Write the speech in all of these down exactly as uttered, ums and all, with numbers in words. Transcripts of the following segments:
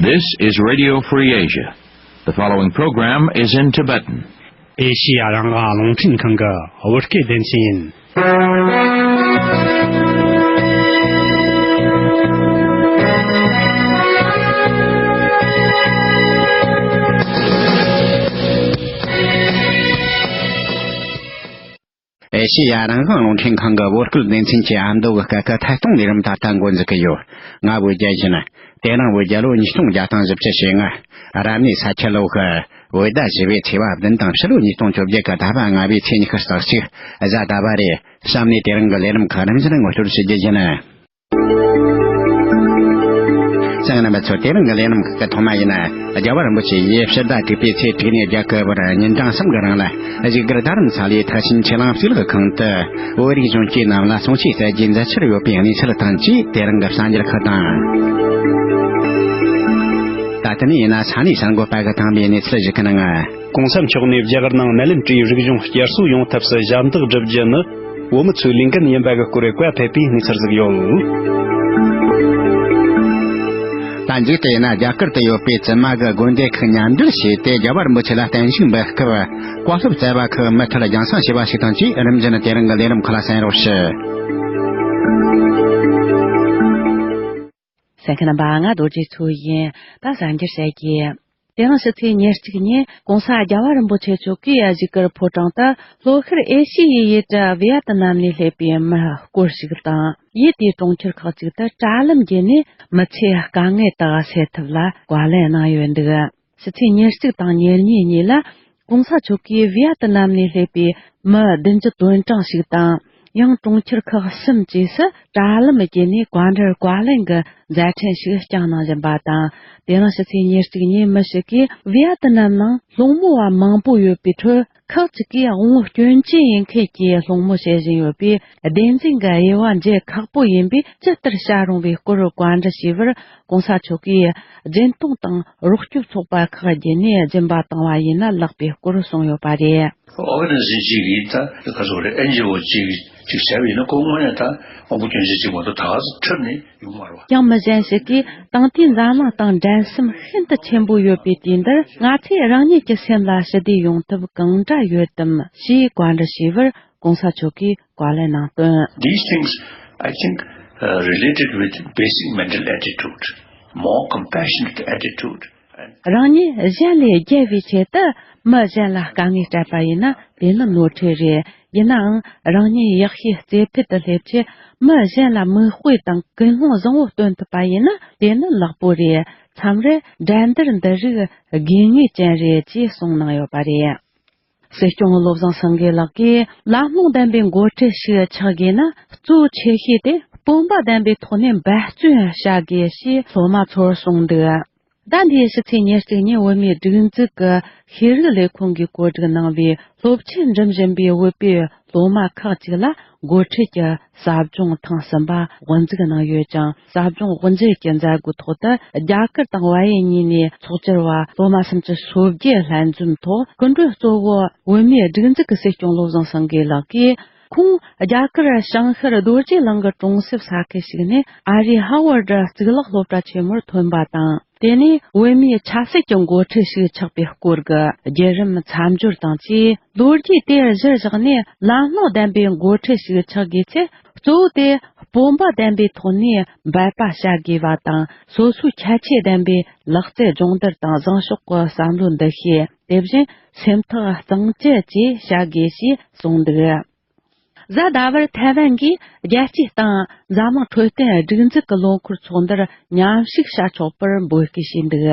This is Radio Free Asia. The following program is in Tibetan. ཨེ་ཤི་ཡ་རང་དབང་རླུང་འཕྲིན་ཁང་གི་བོད་སྐད་སྡེ་ཚན་ཡིན། ཨེ་ཤེ་ཡ་རང་དབང་རླུང་འཕྲིན་ཁང་གི་བོད་སྐད་སྡེ་ཚན་གྱི་ཨ་མདོ་གི་སྐད་ཀྱི་ཐད་གཏོང་ལས་རིམ་ད་ལྟ་འགོ་འཛུགས་ཀྱི་ཡོད། ང་བོད་རྒྱལ་ཡིན། དེ་རིང་བོད་རྒྱལ་ལོ་ཉིས་སྟོང་བརྒྱ་དང་བཞི་བཅུ་ཞེ་ལྔ། རབ་གནས་ས་ཁྱི་ལོ་གི་བོད་ཟླ་བཞི་པའི་ཚེས་པ་བདུན་དང་ཕྱི་ལོ་ཉིས་སྟོང་བཅོ་བརྒྱད་ཀྱི་ཟླ་བ་ལྔ་པའི་ཚེས་ཉི་ཤུ་རྩ་གཅིག་གཟའ་ཟླ་བ་རེད། གཤམ་ནས་དེ་རིང་གི་ལས་རིམ་ཁག་རིམ་བཞིན་ངོ་སྤྲོད་ཞུ་རྒྱུ་ཡིན། གསན་མཁན་རྣམ་པ་ཚོ། དེ་རིང་གི་ལས་རིམ་ཁག་གི་ཐོག་མ་ཡིན་ན། རྒྱལ་བ་རིན་པོ་ཆེ་ཡིས་ཕྱི་ཟླ་དྲུག་པའི་ཚེས་དྲུག་ནས་བརྒྱད་གི་བར་ཉིན་གྲངས་གསུམ་གྱི་རིང་ལ། བཞུགས་སྒར་རྡ་རམ་ས་ལའི་ཐེག་ཆེན་ཆོས་གླིང་གཙུག་ལག་ཁང་དུ། བོད་རིགས་གཞོན་སྐྱེས་རྣམས་ལ་གསུང་ཆོས་སྩལ་རྒྱུའི་མཛད་འཆར་ཡོད་པའི་གནས་ཚུལ་དང་བཅས། དེ་རིང་གི་གསར་འགྱུར་ཁག་དང་། ད་ལྟ་ནས་ཡིན་ན་ས་གནས་གསར་འགོད་པ་གི་དང་པའི་གནས་ཚུལ་ཞིག་གི་ནང་། གོང་ས་མཆོག་ནས་རྒྱ་གར་ནང་ནད་ལན་གྲས་རིག་གཞུང་བསྐྱར་གསོ་ཡོང་ཐབས་སུ་ཞབས་འདེགས་སྒྲུབ་རྒྱུ་ནི། བོད་མི་ཚོའི་ལས་འགན་ཡིན་པ་གི་སྐོར་བཀའ་ཕེབས་པའི་གནས་ཚུལ་ཟིག་ཡོད། ད་མཇུག་ཏུ་ཡིན་ན། རྒྱ་གར་དུ་ཡོད་པའི་བཙུན་མ་གི་དགོན་སྡེ་ཁག་མཉམ་འབྲེལ་བྱས་ཏེ། རྒྱལ་བ་རིན་པོ་ཆེ་ལ་བརྟན་བཞུགས་འབུལ་སྐབས་བཀའ་སློབ་སྩལ་བ་ཁག་མུ་མཐུད་རྒྱང་སྲིང་བྱས་པ་ཞིག་དང་བཅས། རིམ་བཞིན་དེ་རིང་གི་ལས་རིམ་ཁག་ལ་གསན་རོགས་ཞུ། གསན་མཁན་རྣམ་པ། ང་རྡོ་རྗེ་མཚོ་ཡིན། ད་གསར་འགྱུར་བཤད་རྒྱུ། དེ་རིང་ཕྱི་ཚེས་ཉེར་གཅིག་ཉིན་གོང་ས་རྒྱལ་བ་རིན་པོ་ཆེ་མཆོག་གིས་བཞུགས་སྒར་ཕོ་བྲང་དུ་ལྷོ་ཤར་ཨེ་ཤི་ཡའི་ཡུལ་གྲུ་ཝི་ཡ་ཏི་ནམ་ནས་སླེབས་པའི་མི་སྐོར་ཞིག་དང་། ཡུལ་དེའི་གྲོང་ཁྱེར་ཁག་ཅིག་ཏུ་དྲ་ལམ་བརྒྱུད་ནས་མི་ཚེ་དཀའ་ངལ་དག་སེལ་ཐབས་ལ་བཀའ་ལན་གནང་ཡོད་འདུག། ཕྱི་ཚེས་ཉེར་གཅིག་དང་ཉེར་གཉིས་གཉིས་ལ་གོང་ས་མཆོག་གིས་ཝི་ཡ་ཏི་ནམ་ནས་སླེབས་པའི་མི་བདུན་ཅུ་དོན་གྲངས་ཤིག་དང་། ཡང་གྲོང་ཁྱེར་ཁག་གསུམ་བཅས་སུ་དྲ་ལམ་བརྒྱུད་ནས་བཀའ་འདྲི་བཀའ་ལན་གྱི་མཛད་འཕྲིན་ཞིག་བསྐྱངས་གནང་བཞིན་པ་དང་། དེ་རིང་ཕྱི་ཚེས་ཉེར་གཅིག་ཉིན་མི་ཞིག་གིས་ཝི་ཡ་ཏི་ནམ་ནང་སློང་མོ་བ་མང་པོ་ཡོད་པའི་ཁྲོད། ཁག་ཅིག་གིས་དབང་བོ་སྐྱོན་ཅན་ཡིན་མཁན་གྱི་སློང་མོ་བྱེད་བཞིན་ཡོད་པས། བདེན་འཛིན་གྱི་དབྱེ་བ་འབྱེད་ཁག་པོ་ཡིན་པས། ཇི་ལྟར་བྱ་རུང་བའི་སྐོར་བཀའ་འདྲི་ཞུས་པར། གོང་ས་མཆོག་གིས་སྦྱིན་གཏོང་དང་རོགས་སྐྱོབ་ཚོགས་པ་ཁག་བརྒྱུད་ནས་སྦྱིན་པ་བཏང་བ་ཡིན་ན་ལེགས་པའི་སྐོར་གསུངས་ཡོད་པ་རེད། ཨོ་ག་ནི་ཟི་ཅིག་གིས་ད་ག་ཚོད་རེད། ཨེན་ཇི་ཨོ་ཅིག་ཅིག་བྱས་པ་ཡིན་ན། ཁོ་དངོས་གནས་ད་དབང་པོ་སྐྱོན་ཅན་ཅིག་མ་གཏོགས་ད་ག་ཚོད་ཁྲིད་ནས་ཡོང་མ་རེད་པ། ཡང་མི་གཞན་ཞིག་གིས་ད་ལྟའི་འཛམ་གླིང་སྟེང་འགྲན་སེམས་ཤིན་ཏུ་ཆེན་པོ་ཡོད་པའི་དུས་འདིར། ང་ཚོས་རང་ཉིད་ཀྱི་སེམས་ལ་ཞི་བདེ་ཡོང་ཐབས་གང་འདྲ་ཡོད་དམ་ཞེས་བཀའ་འདྲི་ཞུས་པར། གོང་ས་མཆོག་གིས་བཀའ་ལན་གནང་དོན། These things, I think, uh, related with basic mental attitude, more compassionate attitude. རང་ཉིད་གཞན་ལས་རྒྱལ་བའི་ཆེད་དུ་མི་གཞན་ལ་དཀའ་ངལ་སྤྲད་པ་ཡིན་ན། དེ་ནི་ནོར་འཁྲུལ་རེད། ཡིན་ནའང་རང་ཉིད་ཡག་ཤོས་རྩེ་ཕུད་དུ་སླེབས་ཆེད། མི་གཞན་ལ་མིག་དཔེ་དང་ཀུན་སློང་བཟང་བོ་སྟོན་ཐུབ་པ་ཡིན་ན། དེ་ནི་ལེགས་པོ་རེད། མཚམས་རེར་འགྲན་བསྡུར་འདི་རིགས་དགོས་ངེས་ཅན་རེད་ཅེས་གསུངས་གནང་ཡོད་པ་རེད། སྲིད་སྐྱོང་བློ་བཟང་སེང་གེ་ལགས་ཀྱིས། ལམ་ལྷོང་ལྡན་པའི་འགོ་ཁྲིད་ཞིག་ཆགས་དགོས་ན། གཙོ་བོ་ཆེ་ཤོས་དེ་སྤོབས་པ་ལྡན་པའི་ཐོག་ནས་འབད་བརྩོན་བྱ་དགོས་ཞེས་སློབ་མ་ཚོར་གསུངས་འདུག། ཟླ་འདིའི་ཕྱི་ཚེས་ཉེར་གཅིག་ཉིན་བོད་མིའི་སྒྲིག་འཛུགས་ཀྱི་ཤེས་རིག་ལས་ཁུངས་ཀྱིས་གོ་སྒྲིག་གནང་བའི་སློབ་ཆེན་འགྲིམ་བཞིན་པའི་བོད་པའི་སློབ་མ་ཁག་ཅིག་ལ། འགོ་ཁྲིད་ཀྱི་ཟབ་སྦྱོང་ཐེངས་གསུམ་པ་དབུ་འཛུགས་གནང་ཡོད་ཅིང་། ཟབ་སྦྱོང་དབུ་འབྱེད་ཀྱི་མཛད་སྒོའི་ཐོག་ཏུ། རྒྱ་གར་དང་བལ་ཡུལ་གཉིས་ནས་ཚོགས་བཅར་བ་སློབ་མ་སུམ་ཅུ་སོ་བརྒྱད་ལྷན་འཛོམས་ཐོག། སྐུ་མགྲོན་གཙོ་བོ་བོད་མིའི་སྒྲིག་འཛུགས་ཀྱི་སྲིད་སྐྱོང་བློ་བཟང་སེང་གེ་ལགས་ཀྱིས། ཁོང་རྒྱ་གར་བྱང་ཤར་རྡོ་རྗེ་གླིང་གི་གྲོང་གསེབ་ས་ཁུལ་ཞིག་ནས། ཨ་རིའི་ཧ་ཝར་ཌི་གཙུག་ལག་སློབ་གྲྭ་ཆེན་མོར་ཐོན་པ་དང་། དེ་ནས་བོད་མིའི་ཆབ་སྲིད་ཀྱི་འགོ་ཁྲིད་ཞིག་ཆགས་པའི་སྐོར་གྱི་བརྒྱུད་རིམ་མཚམས་སྦྱོར་དང་བཅས། ལོ་རྒྱུས་དེ་གཞིར་བཞག་ནས། ལམ་ལྷོང་ལྡན་པའི་འགོ་ཁྲིད་ཞིག་ཆགས་དགོས་ཚེ། གཙོ་བོ་དེ་སྤོབས་པ་ལྡན་པའི་ཐོག་ནས་འབད་པ་བྱ་དགོས་པ་དང་། སོ་སོའི་ཁྱད་ཆོས་ལྡན་པའི་ལག་རྩལ་སྦྱོང་བརྡར་དང་། བཟང་ཕྱོགས་ཀྱི་བསམ་བློ་འདུ་ཤེས། དེ་བཞིན་སེམས་ཐག་གཙང་བཅད་བཅས་བྱ་དགོས་ཞེས་གསུངས་འདུག། གཟའ་ཟླ་བར་ཐའེ་ཝན་གྱིས་རྒྱལ་སྤྱིའི་སྟེང་འཛམ་གླིང་འཕྲོད་བསྟེན་སྒྲིག་འཛུགས་ཀྱི་ལོ་འཁོར་ཚོགས་འདུར་མཉམ་ཞུགས་བྱ་ཆོག་པར་འབོད་སྐུལ་བྱས་འདུག།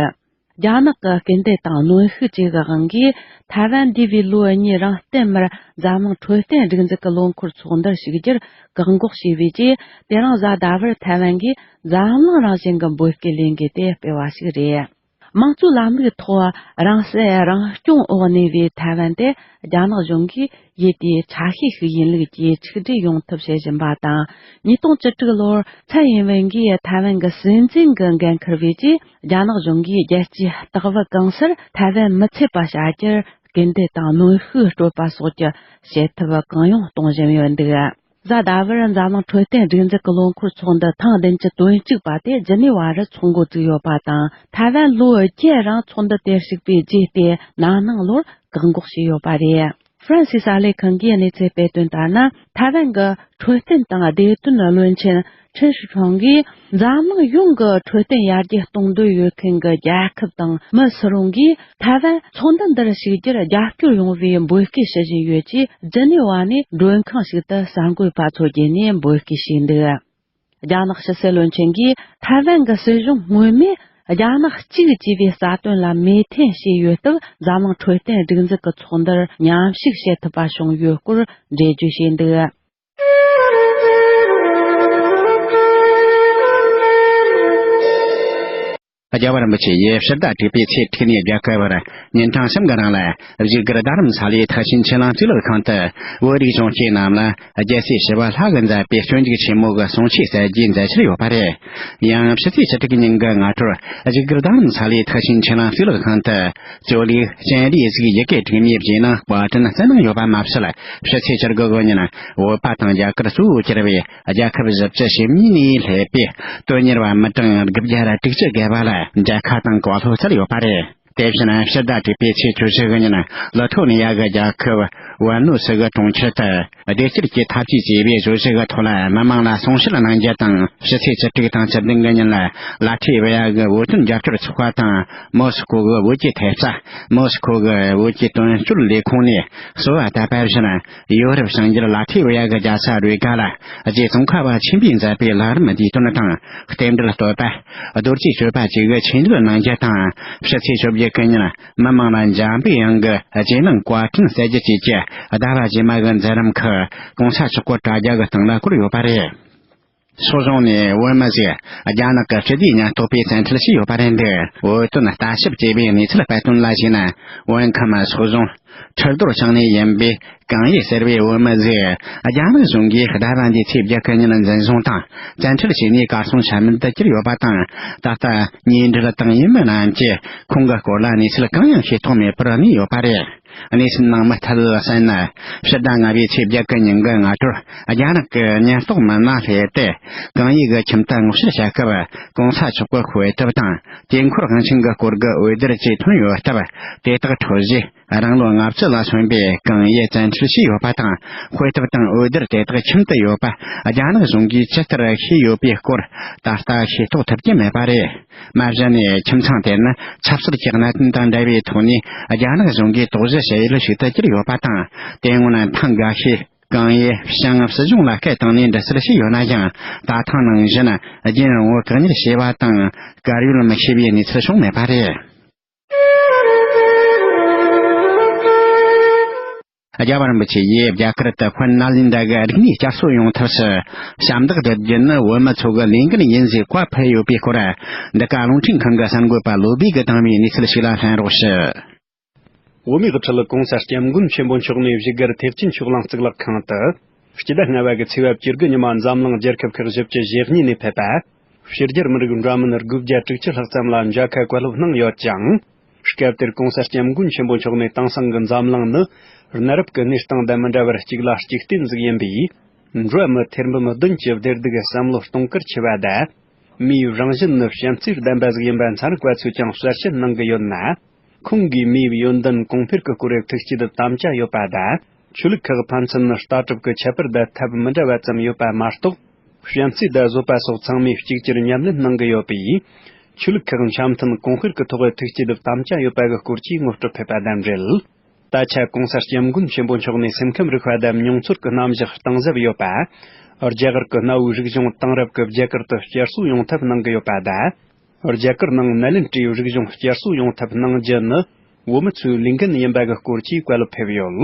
རྒྱ་ནག་གི་སྐུལ་འདེད་དང་གནོན་ཤུགས་བཅས་ཀྱི་དབང་གིས། ཐའེ་ཝན་འདས་པའི་ལོ་གཉིས་རིང་བསྟུད་མར་འཛམ་གླིང་འཕྲོད་བསྟེན་སྒྲིག་འཛུགས་ཀྱི་ལོ་འཁོར་ཚོགས་འདུར་ཞུགས་རྒྱུར་བཀག་འགོག་བྱས་པའི་རྗེས། དེ་རིང་གཟའ་ཟླ་བར་ཐའེ་ཝན་གྱིས་འཛམ་གླིང་རང་བཞིན་གྱི་འབོད་སྐུལ་ལས་འགུལ་དེ་སྤེལ་བ་ཞིག་རེད། དམངས་གཙོའི་ལམ་ལུགས་ཐོག་རང་སྲིད་རང་སྐྱོང་འོག་གནས་པའི་ཐའེ་ཝན་དེ། རྒྱ་ནག་གཞུང་གིས་ཡུལ་དེའི་ཆ་ཤས་ཤིག་ཡིན་ལུགས་ཀྱི་ཆིག་སྒྲིལ་ཡོང་ཐབས་བྱེད་བཞིན་པ་དང་། ཉིས་སྟོང་བཅུ་དྲུག་ལོར་ཚའེ་ཡིན་ཝེན་གྱིས་ཐའེ་ཝན་གྱི་སྲིད་འཛིན་གྱི་འགན་འཁུར་བའི་རྗེས། རྒྱ་ནག་གཞུང་གིས་རྒྱལ་སྤྱིའི་ལྟེ་བ་གང་སར་ཐའེ་ཝན་མི་ཚུད་པ་བྱ་རྒྱུར་སྐུལ་འདེད་དང་གནོན་ཤུགས་སྤྲོད་པ་སོགས་ཀྱི་བྱེད་ཐབས་གང་ཡོང་གཏོང་བཞིན་ཡོད་འདུག། གཟའ་ཟླ་བར་འཛམ་གླིང་འཕྲོད་བསྟེན་སྒྲིག་འཛུགས་ཀྱི་ལོ་འཁོར་ཚོགས་འདུ་ཐེངས་བདུན་ཅུ་དོན་གཅིག་པ་དེ་ཇི་ནི་ཝ་རུ་འཚོགས་འགོ་བཙུགས་ཡོད་པ་དང་། ཐའེ་ཝན་ལོ་བརྒྱད་རིང་ཚོགས་འདུ་དེར་ཞུགས་པའི་རྗེས་ཏེ་ན་ནིང་ལོར་བཀག་འགོག་བྱས་ཡོད་པ་རེད། ཧྥ་རན་སིའི་གསར་ལས་ཁང་གིས་གནས་ཚུལ་སྤེལ་དོན་ལྟར་ན། ཐའེ་ཝན་གྱི་འཕྲོད་བསྟེན་དང་བདེ་དོན་བློན་ཆེན་ཁྲིན་ཧྲི་ཁྲོང་གིས་འཛམ་གླིང་ཡོངས་ཀྱི་འཕྲོད་བསྟེན་ཡར་རྒྱས་གཏོང་འདོད་ཡོད་མཁན་གྱི་རྒྱལ་ཁབ་དང་མི་སུ་རུང་གིས་ཐའེ་ཝན་ཚོགས་འདུ་འདིར་ཞུགས་རྒྱུར་རྒྱབ་སྐྱོར་ཡོང་བའི་འབོད་སྐུལ་ཞུ་བཞིན་ཡོད་ཅེས་ཇི་ནི་ཝ་ནས་མགྲོན་ཁང་ཞིག་ཏུ་གསར་འགོད་པ་ཚོ་བརྒྱུད་ནས་འབོད་སྐུལ་བྱས་འདུག་རྒྱ་ནག་ཕྱི་སྲིད་བློན་ཆེན་གྱིས་ཐའེ་ཝན་གྱི་སྲིད་གཞུང་སྔོན་མས་རྒྱ་ནག་གཅིག་ཅེས་པའི་རྩ་དོན་ལ་མོས་མཐུན་བྱས་ཡོད་སྟབས། འཛམ་གླིང་འཕྲོད་བསྟེན་སྒྲིག་འཛུགས་ཀྱི་ཚོགས་འདུར་མཉམ་ཞུགས་བྱེད་ཐུབ་པ་བྱུང་ཡོད་སྐོར་འགྲེལ་བརྗོད་བྱས་འདུག་རྒྱལ་བ་རིན་པོ་ཆེ་ཡིས་ཕྱི་ཟླ་དྲུག་པའི་ཚེས་དྲུག་ནས་བརྒྱད་བར་ཉིན་གྲངས་གསུམ་གྱི་རིང་ལ་བཞུགས་སྒར་རྡ་རམ་ས་ལའི་ཐེག་ཆེན་ཆོས་གླིང་གཙུག་ལག་ཁང་དུ། བོད་རིགས་གཞོན་སྐྱེས་རྣམས་ལ་རྒྱལ་སྲས་ཞི་བ་ལྷ་གིས་མཛད་པའི་སྤྱོད་འཇུག་ཆེན་མོ་གི་གསུང་ཆོས་སྩལ་རྒྱུའི་མཛད་འཆར་ཡོད་པ་རེད། ཡང་ཕྱི་ཚེས་བཅུ་དྲུག་ཉིན་གྱི་སྔ་དྲོར་བཞུགས་སྒར་རྡ་རམ་ས་ལའི་ཐེག་ཆེན་ཆོས་གླིང་གཙུག་ལག་ཁང་དུ། ཇོ་ལུགས་སྤྱན་རས་གཟིགས་ཡི་གེ་དྲུག་མའི་རྗེས་གནང་བཀའ་དྲིན་སྩལ་གནང་ཡོད་པ་མ་ཟད། ཕྱི་ཚེས་བཅུ་དགུ་གི་ཉིན་བོད་པ་དང་རྒྱ་གར་གཙོ་བོ་གྱུར་པའི་རྒྱལ་ཁབ་བཞི་བཅུ་ཞེ་གཉིས་ནས་སླེབས་པའི་དོན་གཉེར་བ་མི་གྲངས་དགུ་བརྒྱ་དྲུག་ཅུ་བརྒལ་བ་ལ་མཇལ་ཁ་དང་གོ་སློབ་སྩལ་ཡོད་པ་རེད། དེ་བཞིན་ཕྱི་ཟླ་དྲུག་པའི་ཚེས་བཅུ་བཞི་གི་ཉིན་ལི་ཐོ་ནི་ཡ་གི་རྒྱལ་ཁབ་ཝན་ནོ་སི་གི་གྲོང་ཁྱེར་དུ། བདེ་སྐྱིད་ཀྱི་འཐབ་ཇུས་ཅེས་པའི་བརྗོད་གཞི་གི་ཐོག་ལ་མི་མང་ལ་གསུང་བཤད་གནང་རྒྱུ་དང་། ཕྱི་ཚེས་བཅུ་དྲུག་དང་བཅུ་བདུན་གི་ཉིན་ལ་ལ་ཐི་བི་ཡ་གི་བོད་དོན་རྒྱབ་སྐྱོར་ཚོགས་པ་དང་མོ་སི་ཁོ་གི་བོད་ཀྱི་ཐེབས་རྩ། མོ་སི་ཁོ་གི་བོད་ཀྱི་དོན་གཅོད་ལས་ཁུངས་ནས་གསོལ་བ་བཏབ་པ་བཞིན། ཡོ་རོབ་བྱང་རྒྱུད་ལ་ཐི་བི་ཡ་གི་རྒྱལ་ས་རུ་ཀ་ལ་རྗེ་ཙོང་ཁ་པ་ཆེན་པོས་མཛད་པའི་ལམ་རིམ་བསྡུས་དོན་དང་རྟེན་འབྲེལ་བསྟོད་པ། རྡོ་རྗེ་གཅོད་པ་བཅས་ཀྱི་ཆོས་འབྲེལ་གནང་རྒྱུ་དང་། ཕྱི་ཚེས་བཅོ་བརྒྱད་གི་ཉིན། མི་མང་ལ་འཇམ་པའི་དབྱངས་ཀྱི་རྗེས་གནང་བཀའ་དྲིན་སྩལ་རྒྱུ་བཅས་ཀྱི་ཟླ་བ་རྗེས་མ་གི་མཛད་རིམ་ཁག་གོང་ས་མཆོག་གི་དྲ་རྒྱ་གི་སྟེང་ལ་བཀོད་ཡོད་པ་རེད། སོག་གཞུང་ནས་བོད་མི་ཞིག་རྒྱ་ནག་གི་སྤྱི་བདེའི་ཉེན་རྟོག་པས་བཙན་ཁྲིད་བྱས་ཡོད་པ་རེད་འདུག་བོད་དོན་ལྟ་ཞིབ་ཅེས་པའི་གནས་ཚུལ་སྤེལ་དོན་ལ་གཞིགས་ན། བོད་ཁམས་སོག་གཞུང་ཁྲི་རྡོར་ཤང་ནས་ཡིན་པའི་གང་ཡེ་ཟེར་བའི་བོད་མི་ཞིག་རྒྱ་ནག་གཞུང་གིས་ཟླ་བ་འདིའི་ཚེས་བརྒྱད་གི་ཉིན་འཛིན་བཟུང་དང་བཙན་ཁྲིད་བྱས་ནས་གར་སོང་ཆ་མེད་དུ་གྱུར་ཡོད་པ་དང་། ད་ལྟ་ཉེ་འབྲེལ་དང་ཡུལ་མི་རྣམས་ཀྱིས་ཁོང་གི་སྐོར་ལ་གནས་ཚུལ་གང་ཡང་ཤེས་རྟོགས་མེད་པར་གནས་ཡོད་པ་རེད། གནས་ཚུལ་ནང་མུ་མཐུད་གསན་ན། ཕྱི་ཟླ་ལྔ་པའི་ཚེས་བརྒྱད་གི་ཉིན་གྱི་སྔ་དྲོར་རྒྱ་ནག་གི་ཉེན་རྟོག་མི་སྣ་སླེབས་ཏེ། གང་ཡིག་གི་ཁྱིམ་དུ་སྔོག་བཤེར་བྱ་སྐབས། གོང་ས་མཆོག་གི་དཔེ་དེབ་དང་དཀྱིལ་འཁོར་དབང་ཆེན་གྱི་སྐོར་གྱི་འོད་སྡེར་བཅས་ཐོན་ཡོད་སྟབས། དེ་དག་འཕྲོད་རྗེས་རང་ལོ་ལྔ་བཅུ་ལ་སོན་པའི་གང་ཡིག་བཙན་ཁྲིད་བྱས་ཡོད་པ་དང་། དཔེ་དེབ་དང་འོད་སྡེར་དེ་དག་ཁྱིམ་དུ་ཡོད་པ་རྒྱ་ནག་གཞུང་གིས་ཇི་ལྟར་ཤེས་ཡོད་པའི་སྐོར་ད་ལྟ་ཤེས་རྟོགས་ཐུབ་ཀྱི་མེད་པ་རེད། མ་གཞི་ནས་ཁྱིམ་ཚང་དེ་ནི་ཆབ་སྲིད་ཀྱི་གནད་དོན་དང་འབྲེལ་བའི་ཐོག་ནས་རྒྱ་ནག་གཞུང་གིས་དོགས་གཞི་བྱེད་ཡུལ་ཞིག་ཏུ་གྱུར་ཡོད་པ་དང་། དེ་སྔོན་ཐེངས་འགའ་ཤས་གང་ཡིག་ཞང་སྲིད་གཞུང་ལ་སྐད་བཏང་ནས་འདྲི་སེལ་བྱས་ཡོད་ན་ཡང་། ད་ཐེངས་ནང་བཞིན་རྒྱུན་རིང་བོ་བཀག་ཉར་བྱས་པ་དང་དཀར་ཡོལ་མི་ཤེས་པའི་གནས་ཚུལ་བྱུང་མེད་པ་རེད། རྒྱལ་བ་རིན་པོ་ཆེ་ཡིས་རྒྱ་གར་དུ་ཧྥུན་ནཱ་ལེནྡྲ་གི་རིག་གནས་བསྐྱར་གསོ་ཡོང་ཐབས་སུ་ཞབས་འདེགས་སྒྲུབ་རྒྱུ་ནི་བོད་མི་ཚོ་གི་ལས་འགན་ཡིན་ཞེས་བཀའ་ཕེབས་ཡོད་པའི་སྐོར། འདི་ག་རླུང་འཕྲིན་ཁང་གི་གསར་འགོད་པ་བློ་བྷེ་གིས་བཏང་བའི་གནས་ཚུལ་ཞིག་ལ་ལྷན་རོགས་ཞུ། བོད་མིའི་དབུ་ཁྲིད་གོང་ས་སྐྱབས་མགོན་ཆེན་པོ་མཆོག་ནས་བཞུགས་སྒར་ཐེག་ཆེན་ཆོས་གླིང་གཙུག་ལག་ཁང་དུ། སྤྱི་ཟླ་ལྔ་པ་གི་ཚེས་པ་བཅུ་དགུ་ཉི་མ་འཛམ་གླིང་རྒྱལ་ཁབ་ཁག་བཞི་བཅུ་ཞེ་གཉིས་ནས་ཕེབས་པ། ཕྱི་རྒྱལ་མི་རིགས་འདྲ་མིན་དགུ་བརྒྱ་དྲུག་ཅུ་ལྷག་ཙམ་ལ་མཇལ་ཁ་བཀའ་སློབ་གནང་ཡོད་ཅིང་། སྐབས་དེར་གོང་ས་སྐྱབས་མགོན་ཆེན་པོ་མཆོག་ནས་དེང་སང་གི་འཛམ་གླིང་ནི་གནའ་རབས་ཀྱི་གནས་སྟངས་དང་མི་འདྲ་བར་གཅིག་ལ་གཅིག་བརྟེན་ཟིག་ཡིན་པས། འགྲོ་བ་མི་ཐེར་འབུམ་བདུན་གྱི་བདེ་སྡུག་བསམ་བློ་གཏོང་གལ་ཆེ་བ་དང་། མིའི་རང་བཞིན་ནི་བྱམས་བརྩེས་ལྡན་པ་ཟིག་ཡིན་པ་ཚན་རིག་པ་ཚོས་ཀྱང་གསལ་བཤད་གནང་གི་ཡོད་ན། ཁོང་གིས་མིའི་ཡོན་ཏན་གོང་འཕེལ་གྱི་སྐོར་ཐུགས་བསྐྱེད་དམ་བཅའ་ཡོད་པ་དང་། ཆོས་ལུགས་ཁག་ཕན་ཚུན་ལྟ་གྲུབ་ཀྱི་ཁྱད་པར་དང་ཐབས་མི་འདྲ་བ་ཙམ་ཡོད་པ་མ་གཏོགས། བྱམས་བརྩེ་དང་བཟོད་པ་སོགས་ཚང་མས་གཅིག་གྱུར་ཉམས་ལེན་གནང་གི་ཡོད་པས། ཆོས་ལུགས་ཁག་འཆམ་མཐུན་གོང་འཕེལ་གྱི་ཐོག་ཐུགས་བསྐྱེད་དམ་བཅའ་ཡོད་པ་གི་སྐོར་གྱི་ངོ་སྤྲོད་ཕེབས་པ་དང་འབྲེལ། ད་ཆ་གོང་ས་སྐྱབས་མགོན་ཆེན་པོ་མཆོག་ནས་སེམས་ཁམས་རིག་པ་དང་མྱོང་ཚོར་གྱི་རྣམ་གཞག་གཏིང་ཟབ་ཡོད་པ། རྒྱ་གར་གྱི་གནའ་བོའི་རིག་གཞུང་དེང་རབས་ཀྱི་རྒྱ་གར་དུ་བསྐྱར་གསོ་ཡོང་ཐབས་གནང་གི་ཡོད་པ་དང་། རྒྱ་གར་ནང་ནཱ་ལེནྡྲའི་རིག་གཞུང་བསྐྱར་གསོ་ཡོང་ཐབས་གནང་རྒྱུ་ནི་བོད་མི་ཚོའི་ལས་འགན་ཡིན་པ་གི་སྐོར་གྱི་བཀའ་སློབ་ཕེབས་ཡོད།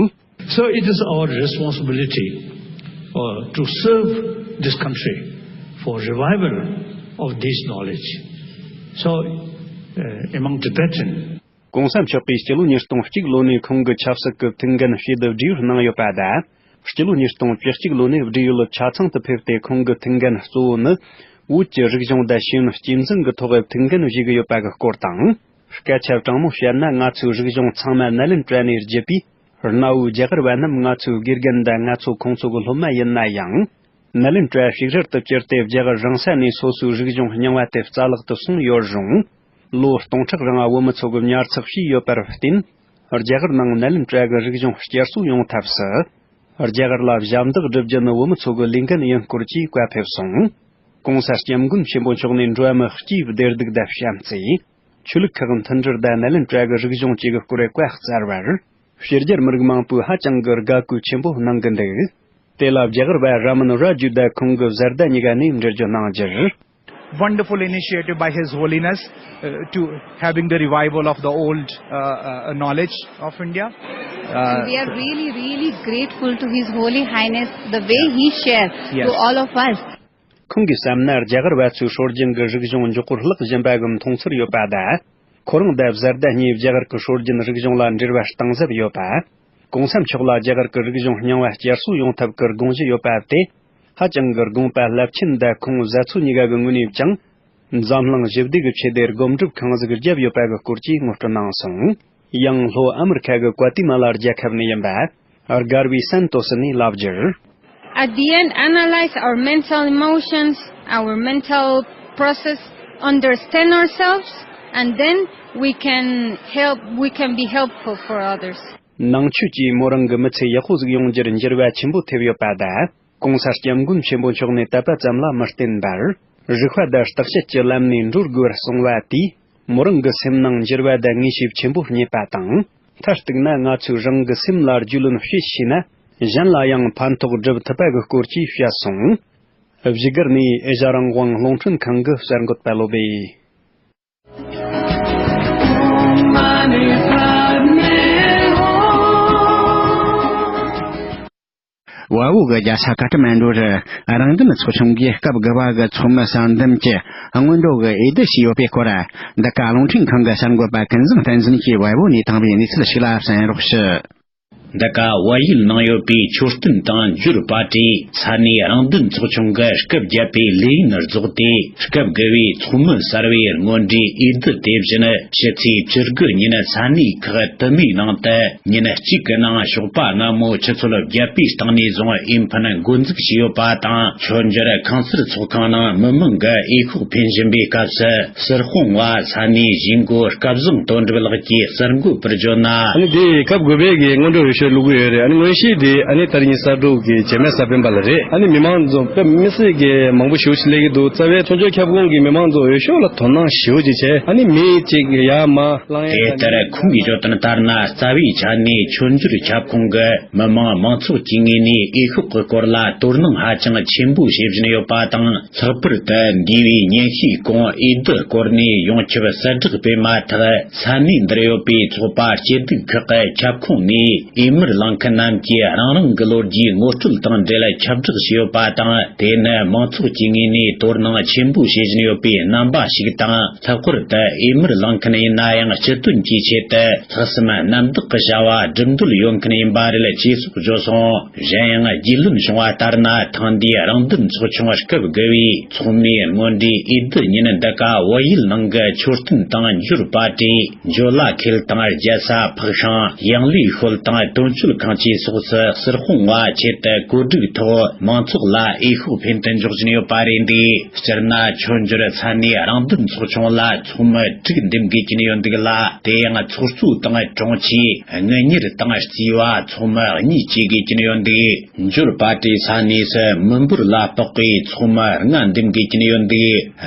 So it is our responsibility, uh, to serve this country for revival of this knowledge. So, uh, among Tibetan གོང་ས་མཆོག་གིས་སྤྱི་ལོ་ཉིས་སྟོང་གཅིག་ལོ་ནས་ཁོང་གི་ཆབ་སྲིད་ཀྱི་ཐུགས་འགན་ཞེ་དུ་བགྲེས་ཡོལ་གནང་ཡོད་པ་དང་། སྤྱི་ལོ་ཉིས་སྟོང་བཅུ་གཅིག་ལོ་ནས་བགྲེས་ཡོལ་ཆ་ཚང་དུ་ཕེབས་ཏེ། ཁོང་གི་ཐུགས་འགན་གཙོ་བོ་ནི་བོད་ཀྱི་རིག་གཞུང་དང་ཤེས་ཡོན་གཅེས་འཛིན་གྱི་ཐོག་ཐུགས་འགན་བཞེས་ཀྱི་ཡོད་པ་གི་སྐོར་དང་། སྐད་ཆ་དྲང་མོ་བཤད་ན། ང་ཚོའི་རིག་གཞུང་ཚང་མ་ནཱ་ལེནྡྲ་ནས་བརྒྱུད་པའི་ གནའ་བོའི་རྒྱ་གར་བ་རྣམས་ང་ཚོའི་དགེ་རྒན་དང་ང་ཚོ་ཁོང་ཚོ་གི་སློབ་མ་ཡིན་ན་ཡང་། ནཱ་ལེནྡྲ་ཞིག་རལ་དུ་གྱུར་ཏེ་རྒྱ་གར་རང་ས་ནས་སོ་སོའི་རིག་གཞུང་རྙིང་བ་དེ་རྩ་བརླག་ཏུ་སོང་ཡོད་རུང་། ལོ་སྟོང་ཕྲག་རིང་བོད་མི་ཚོ་གི་ཉར་ཚགས་བྱས་ཡོད་པར་བརྟེན། རྒྱ་གར་ནང་ནཱ་ལེནྡྲ་གི་རིག་གཞུང་བསྐྱར་གསོ་ཡོང་ཐབས་སུ། རྒྱ་གར་ལ་ཞབས་འདེགས་སྒྲུབ་རྒྱུ་ནི་བོད་མི་ཚོ་གི་ལས་འགན་ཡིན་སྐོར་གྱི་བཀའ་ཕེབས་སོང་། ༸གོང་ས་༸སྐྱབས་མགོན་ཆེན་པོ་མཆོག་ནས་འགྲོ་བ་མི་སྤྱིའི་བདེ་སྡུག་དང་བྱམས་བརྩེ། ཆོས་ལུགས་ཁག་མཐུན་སྒྲིལ་དང་ནཱ་ལེནྡྲ་གི་རིག་གཞུང་བཅས་ཀྱི་སྐོར་བཀའ་སྩལ་བར། ཕྱི་རྒྱལ་མི་རིགས་མང་པོས་ཧ་ཅང་གི་དགའ་གུས་ཆེན་པོ་གནང་གི་འདུག་དེ་ལ་རྒྱ་གར་བ་ར་མན་ར་ཇུ་དང་ཁོང་གི་བཟའ་ཟླ་གཉིས་ཀ་ནས་འགྲེལ་བརྗོད་གནང་རྒྱུར། Wonderful initiative by His Holiness uh, to having the revival of the old uh, uh, knowledge of India. Uh, And we are really, really grateful to His Holy Highness the way he shared to all of us. ཁོང་གིས་བསམ་ན་རྒྱ་གར་བ་ཚོའི་སྲོལ་རྒྱུན་གྱི་རིག་གཞུང་མགྱོགས་པོར་བརླག་བཞིན་པ་གི་མཐོང་ཚུལ་ཡོད་པ་དང་། ཁོ་རང་དང་བཟའ་ཟླ་གཉིས་རྒྱ་གར་གྱི་སྲོལ་རྒྱུན་རིག་གཞུང་ལ་འབྲེལ་བ་གཏིང་ཟབ་ཡོད་པ། ༸གོང་ས་མཆོག་ལ་རྒྱ་གར་གྱི་རིག་གཞུང་རྙིང་བ་བསྐྱར་གསོ་ཡོང་ཐབས་ཀྱི་དགོངས་གཞི་ཡོད་པ་དེ། ཧ་ཅང་གི་དགོངས་པ་རླབས་ཆེན་དང་ཁོང་བཟའ་ཚོ་གཉིས་ཀ་གི་ངོས་ནས་ཀྱང་། འཛམ་གླིང་ཞི་བདེ་གི་ཆེད་དུ་སྒོམ་སྒྲུབ་གང་ཟིག་བརྒྱབ་ཡོད་པ་གི་སྐོར་གྱི་ངོ་སྤྲོད་གནང་སོང་། ཡང་ལྷོ་ཨ་མི་རི་ཁ་གི་ཀུ་ཏི་མ་ལ་རྒྱལ་ཁབ་ནས་ཡིན་པ། སྒར་བི་སན་ཏོ་སི་ནས་ལབ་རྒྱུར། At the end, analyze our mental emotions, our mental process, understand ourselves, and then we can help, we can be helpful for others. ནང་ཆོས་ཀྱིས་མོ་རང་གི་མི་ཚེ་ཡག་པོ་ཟིག་ཡོང་རྒྱུར་འགྱུར་བ་ཆེན་པོ་ཐེབས་ཡོད་པ་དང་། ༸གོང་ས་༸སྐྱབས་མགོན་ཆེན་པོ་མཆོག་ནས་དད་པ་ཙམ་ལ་མི་བརྟེན་པར། རིག་པ་དང་བརྟག་དཔྱད་ཀྱི་ལམ་ནས་འགྲོ་དགོས་པར་གསུངས་པ་དེས། མོ་རང་གི་སེམས་ནང་འགྱུར་བ་དང་ངེས་ཤེས་ཆེན་པོ་རྙེད་པ་དང་། མཐར་གཏུགས་ན་ང་ཚོས་རང་གི་སེམས་ལ་རྒྱུས་ལོན་བྱེད་ཤེས་ན། གཞན་ལ་ཡང་ཕན་ཐོགས་སྒྲུབ་ཐུབ་པ་གི་སྐོར་གྱིས་བཤད་སོང་། བཞུགས་སྒར་ནས་ཨེ་ཤ་རང་དབང་རླུང་འཕྲིན་ཁང་གི་གསར་འགོད་པ་བློ་བྷེ། བལ་པོ་གི་རྒྱལ་ས་ཀ་ཐ་མན་ཌུ་རུ་རང་བདེན་ཚོགས་ཆུང་གིས་སྐབས་དགུ་པ་གི་ཚོགས་མི་གསར་འདེམས་ཀྱི་སྔོན་འགྲོ་གི་འོས་བསྡུ་བྱས་ཡོད་པའི་སྐོར། འདི་ག་རླུང་འཕྲིན་ཁང་གི་གསར་འགོད་པ་ཀུན་བཟང་བསྟན་འཛིན་གྱིས་བལ་པོ་ནས་བཏང་བའི་གནས་ཚུལ་ཞིག་ལ་གསན་རོགས་ཞུ། འདི་ག་བལ་ཡུལ་ནང་ཡོད་པའི་མཆོད་རྟེན་དང་འབྱོར་པ་ཊི་ས་གནས་རང་བདེན་ཚོགས་ཆུང་གིས་སྐབས་བརྒྱད་པའི་ལས་ཡུན་རྫོགས་ཏེ། སྐབས་དགུ་པའི་ཚོགས་མི་གསར་པའི་སྔོན་འགྲོའི་འོས་བསྡུ་དེ་བཞིན་ཕྱི་ཚེས་བཅུ་དགུ་ཉིན་ས་གནས་ཁག་དུ་མའི་ནང་དུ་ཉིན་གཅིག་གི་ནང་ཞོགས་པ་སྔ་མོ་ཆུ་ཚོད་བརྒྱད་པའི་སྟེང་ནས་བཟུང་འོས་འཕེན་འགོ་འཛུགས་བྱས་ཡོད་པ་དང་། མཆོད་འཇོར་ཁང་གསར་ཚོགས་ཁང་ནང་མི་མང་གིས་འོས་ཤོག་འཕེན་བཞིན་པའི་སྐབས་སུ། ཟུར་དཔང་བ་ས་གནས་གཞིས་འགོ་སྐལ་བཟང་དོན་གྲུབ་ལགས་ཀྱིས་གསར་འགོད་པར་བརྗོད་ན། ཨ་ནི་དེ་སྐབས་དགུ་པའི་གི་སྔོན་འགྲོ་འོས་ཤོག་བླུག་གི་ཡོད་རེད། ཨ་ནི་དངོས་གཞི་དེ་ཨ་ནི་ད་རིང་གསར་འགོད་ཀྱི་བྱེད་མེད་གསར་སྤེལ་པ་ལ་རེད། ཨ་ནི་མི་མང་ཚོ་དཔེ་མི་སྲིད་ཀྱི་མང་པོ་ཞེ་པོ་ཞིག་སླེབས་ཀྱི་འདུག་རྩ་བའི་མཆོད་འཇོར་ཁྱབ་ཁོངས་ཀྱི་མི་མང་ཚོ་འོས་ཤོག་ལ་དོ་སྣང་ཞེ་པོ་ཅིག་བྱས། ཨ་ནི་མི་གཅིག་གི་ཡར་མར་ལངས་ཡས། དེ་ལྟར་ཁོང་གིས་བརྗོད་དོན་ལྟར་ན། རྩ་བའི་ཆ་ནས་མཆོད་འཇོར་ཁྱབ་ཁོངས་ཀྱི་མི་མང་མང་ཚོགས་ཀྱི་ངོས་ནས་འོས་ཤོག་གི་སྐོར་ལ་དོ་སྣང་ཧ་ཅང་ཆེན་པོ་བྱེད་བཞིན་ཡོད་པ་དང་། ལྷག་པར་དུ་འདས་པའི་ཉིན་ཤས་གོང་འོས་བསྡུ་སྐོར་ནས་ཡོངས་ཁྱབ་གསལ་བསྒྲགས་སྤེལ་མ་ཐག་ས་གནས་འདིར་ཡོད་པའི་ཚོགས་པ་སྐྱིད་སྡུག་ཁག་གི་ཁྱབ་ཁོངས་ནས་འོས་མིར་ལངས་མཁན་རྣམས་ཀྱིས་རང་རང་གི་ལོ་རྒྱུས་ངོ་སྤྲོད་དང་འབྲེལ་ཁྱབ་བསྒྲགས་བྱས་ཡོད་པ་དང་། དེ་ནི་མང་ཚོགས་ཀྱི་ངོས་ནས་དོ་སྣང་ཆེན་པོ་བྱེད་བཞིན་ཡོད་པའི་རྣམ་པ་ཞིག་དང་། ལྷག་པར་དུ་འོས་མིར་ལངས་མཁན་ཡིན་ན་ཡང་སྤྱི་དོན་གྱི་ཆེད་དུ་ལྷག་བསམ་རྣམ་དག་གི་བྱ་བ་སྒྲུབ་འདོད་ཡོད་མཁན་ཡིན་པ་རེད་ཅེས་སོགས་བརྗོད་སོང་། གཞན་ཡང་རྒྱུས་ལོན་བྱུང་བ་ལྟར་ན། ཐེངས་འདིའི་རང་བདེན་ཚོགས་ཆུང་སྐབས་དགུ་པའི་ཚོགས་མིའི་སྔོན་འགྲོའི་འོས་བསྡུ་ཉིན་འདི་ག་བལ་ཡུལ་ནང་གི་མཆོད་རྟེན་དང་འབྱོར་པ་ཊི། འཇོ་ལ་ཁེལ་དང་རྒྱལ་ས་འཕགས་ཤིང་། ཡང་ལེ་ཤོད་དང་དོན་གཅོད་ཁང་བཅས་སོགས་སུ་ཟུར་དཔང་བ་ཆེད་དུ་བཀོད་སྒྲིག་ཐོག་མང་ཚོགས་ལ་འོས་ཤོག་འཕེན་དུ་འཇོག་བཞིན་ཡོད་པ་རེད་འདུག་སྤྱིར་ན་མཆོད་འཇོར་ས་གནས་རང་བདེན་ཚོགས་ཆུང་ལ་ཚོགས་མི་དྲུག་འདེམས་དགོས་ཀྱིན་ཡོད་འདུག་ལ། དེ་ཡང་ཚོགས་གཙོ་དང་དྲུང་ཆེ། དངུལ་གཉེར་དང་རྩིས་པ་ཚོགས་མི་གཉིས་བཅས་དགོས་ཀྱིན་ཡོད་འདུག་འབྱོར་པ་ཊི་ས་གནས་སུ་མི་འབོར་ལ་དཔག་པའི་ཚོགས་མི་ལྔ་འདེམས་དགོས་ཀྱིན་ཡོད་འདུག་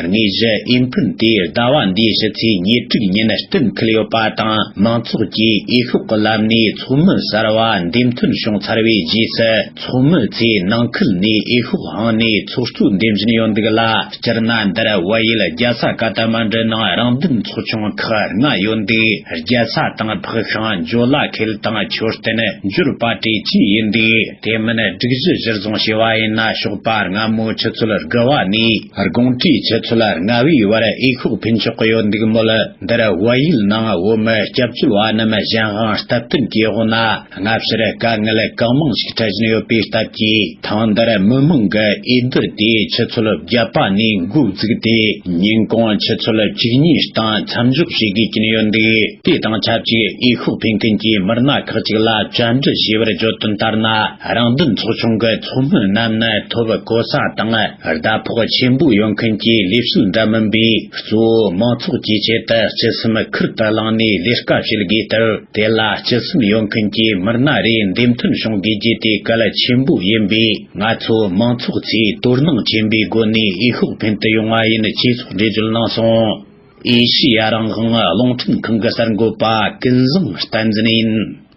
དངོས་གཞི་འོས་འཕེན་དེ་ཟླ་བ་འདིའི་ཕྱི་ཚེས་ཉེར་དྲུག་ཉིན་གཏན་འཁེལ་ཡོད་པ་དང་། མང་ཚོགས་ཀྱིས་འོས་ཤོག་གི་ལམ་ནས་ཚོགས་མི་གསར་བ་འདེམས་ཐོན་བྱུང་ཚར་བའི་རྗེས་སུ། ཚོགས་མི་ཚོས་ནང་ཁུལ་ནས་འོས་ཤོག་འཕངས་ནས་ཚོགས་གཙོ་འདེམས་བཞིན་ཡོད་འདུག་ལ། སྤྱིར་ན་འདིར་བལ་ཡུལ་རྒྱལ་ས་ཀ་ཐ་མན་ཌུ་ནང་རང་བདེན་ཚོགས་ཆུང་ཁག་ལྔ་ཡོད་འདུག་རྒྱལ་ས་དང་འཕགས་ཤིང་། འཇོ་ལ་ཁེལ་དང་མཆོད་རྟེན། འབྱོར་པ་ཊི་བཅས་ཡིན་འདུག་དེ་མིན་སྒྲིག་གཞི་གཞིར་བཟུང་བྱས་པ་ཡིན་ན། ཞོགས་པ་སྔ་མོ་ཆུ་ཚོད་དགུ་པ་ནས་དགོང་དྲོའི་ཆུ་ཚོད་ལྔ་པའི་བར་འོས་ཤོག་འཕེན་ཆོག་གི་ཡོད་འདུག་མོད། འདིར་བལ་ཡུལ་ནང་བོད་མི་སྐྱབས་བཅོལ་བ་རྣམས་གཞན་དབང་སྟབས་བསྟུན་གྱི་འོག་ན། སྔ་ཕྱིར་དཀའ་ངལ་གང་མང་ཞིག་འཕྲད་བཞིན་ཡོད་པའི་སྟབས་ཀྱིས། ཐེངས་འདིར་མི་མང་གིས་འོས་བསྡུ་དེ་ཆུ་ཚོད་བརྒྱད་པ་ནས་འགོ་བཙུགས་ཏེ། ཉིན་གུང་ཆུ་ཚོད་བཅུ་གཉིས་སྟེང་མཚམས་འཇོག་བྱེད་དགོས་ཀྱིན་ཡོད་འདུག་དེ་དང་ཆབས་ཅིག་འོས་ཤོག་འཕེན་མཁན་གྱི་མི་སྣ་ཁག་ཅིག་ལ་བཅར་འདྲི་བྱས་པར་བརྗོད་དོན་ལྟར་ན། རང་འདུལ་ཚོགས་ཆུང་གི་ཚོགས་མི་རྣམས་ནི་ཐོབ་གོ་ས་དང་ཟླ་ཕོགས་ཆེན་པོ་ཡོད་མཁན་གྱི་ལས་བྱེད་འདྲ་མིན་པས། གཙོ་བོ་མང་ཚོགས་ཀྱི་ཆེད་དུ་སྤྱི་སེམས་ཁུར་དུ་བླངས་ནས་ལས་ཀ་བྱེད་དགོས་སྟབས། དེ་ལ་སྤྱི་སེམས་ཡོད་མཁན་གྱི་མི་སྣ་རེ་འདེམས་ཐོན་བྱུང་དགོས་རྒྱུ་དེ་གལ་ཆེན་པོ་ཡིན་པས། ང་ཚོ་མང་ཚོགས་ཚོས་དོ་སྣང་ཆེན་པོའི་སྒོ་ནས་འོས་ཤོག་འཕེན་དུ་ཡོང་བ་ཡིན། ཅེས་སོགས་འགྲེལ་བརྗོད་གནང་སོང་། ཨེ་ཤེ་ཡ་རང་དབང་རླུང་འཕྲིན་ཁང་གི་གསར་འགོད་པ་ཀུན་བཟང་བསྟན་འཛིན་ཡིན།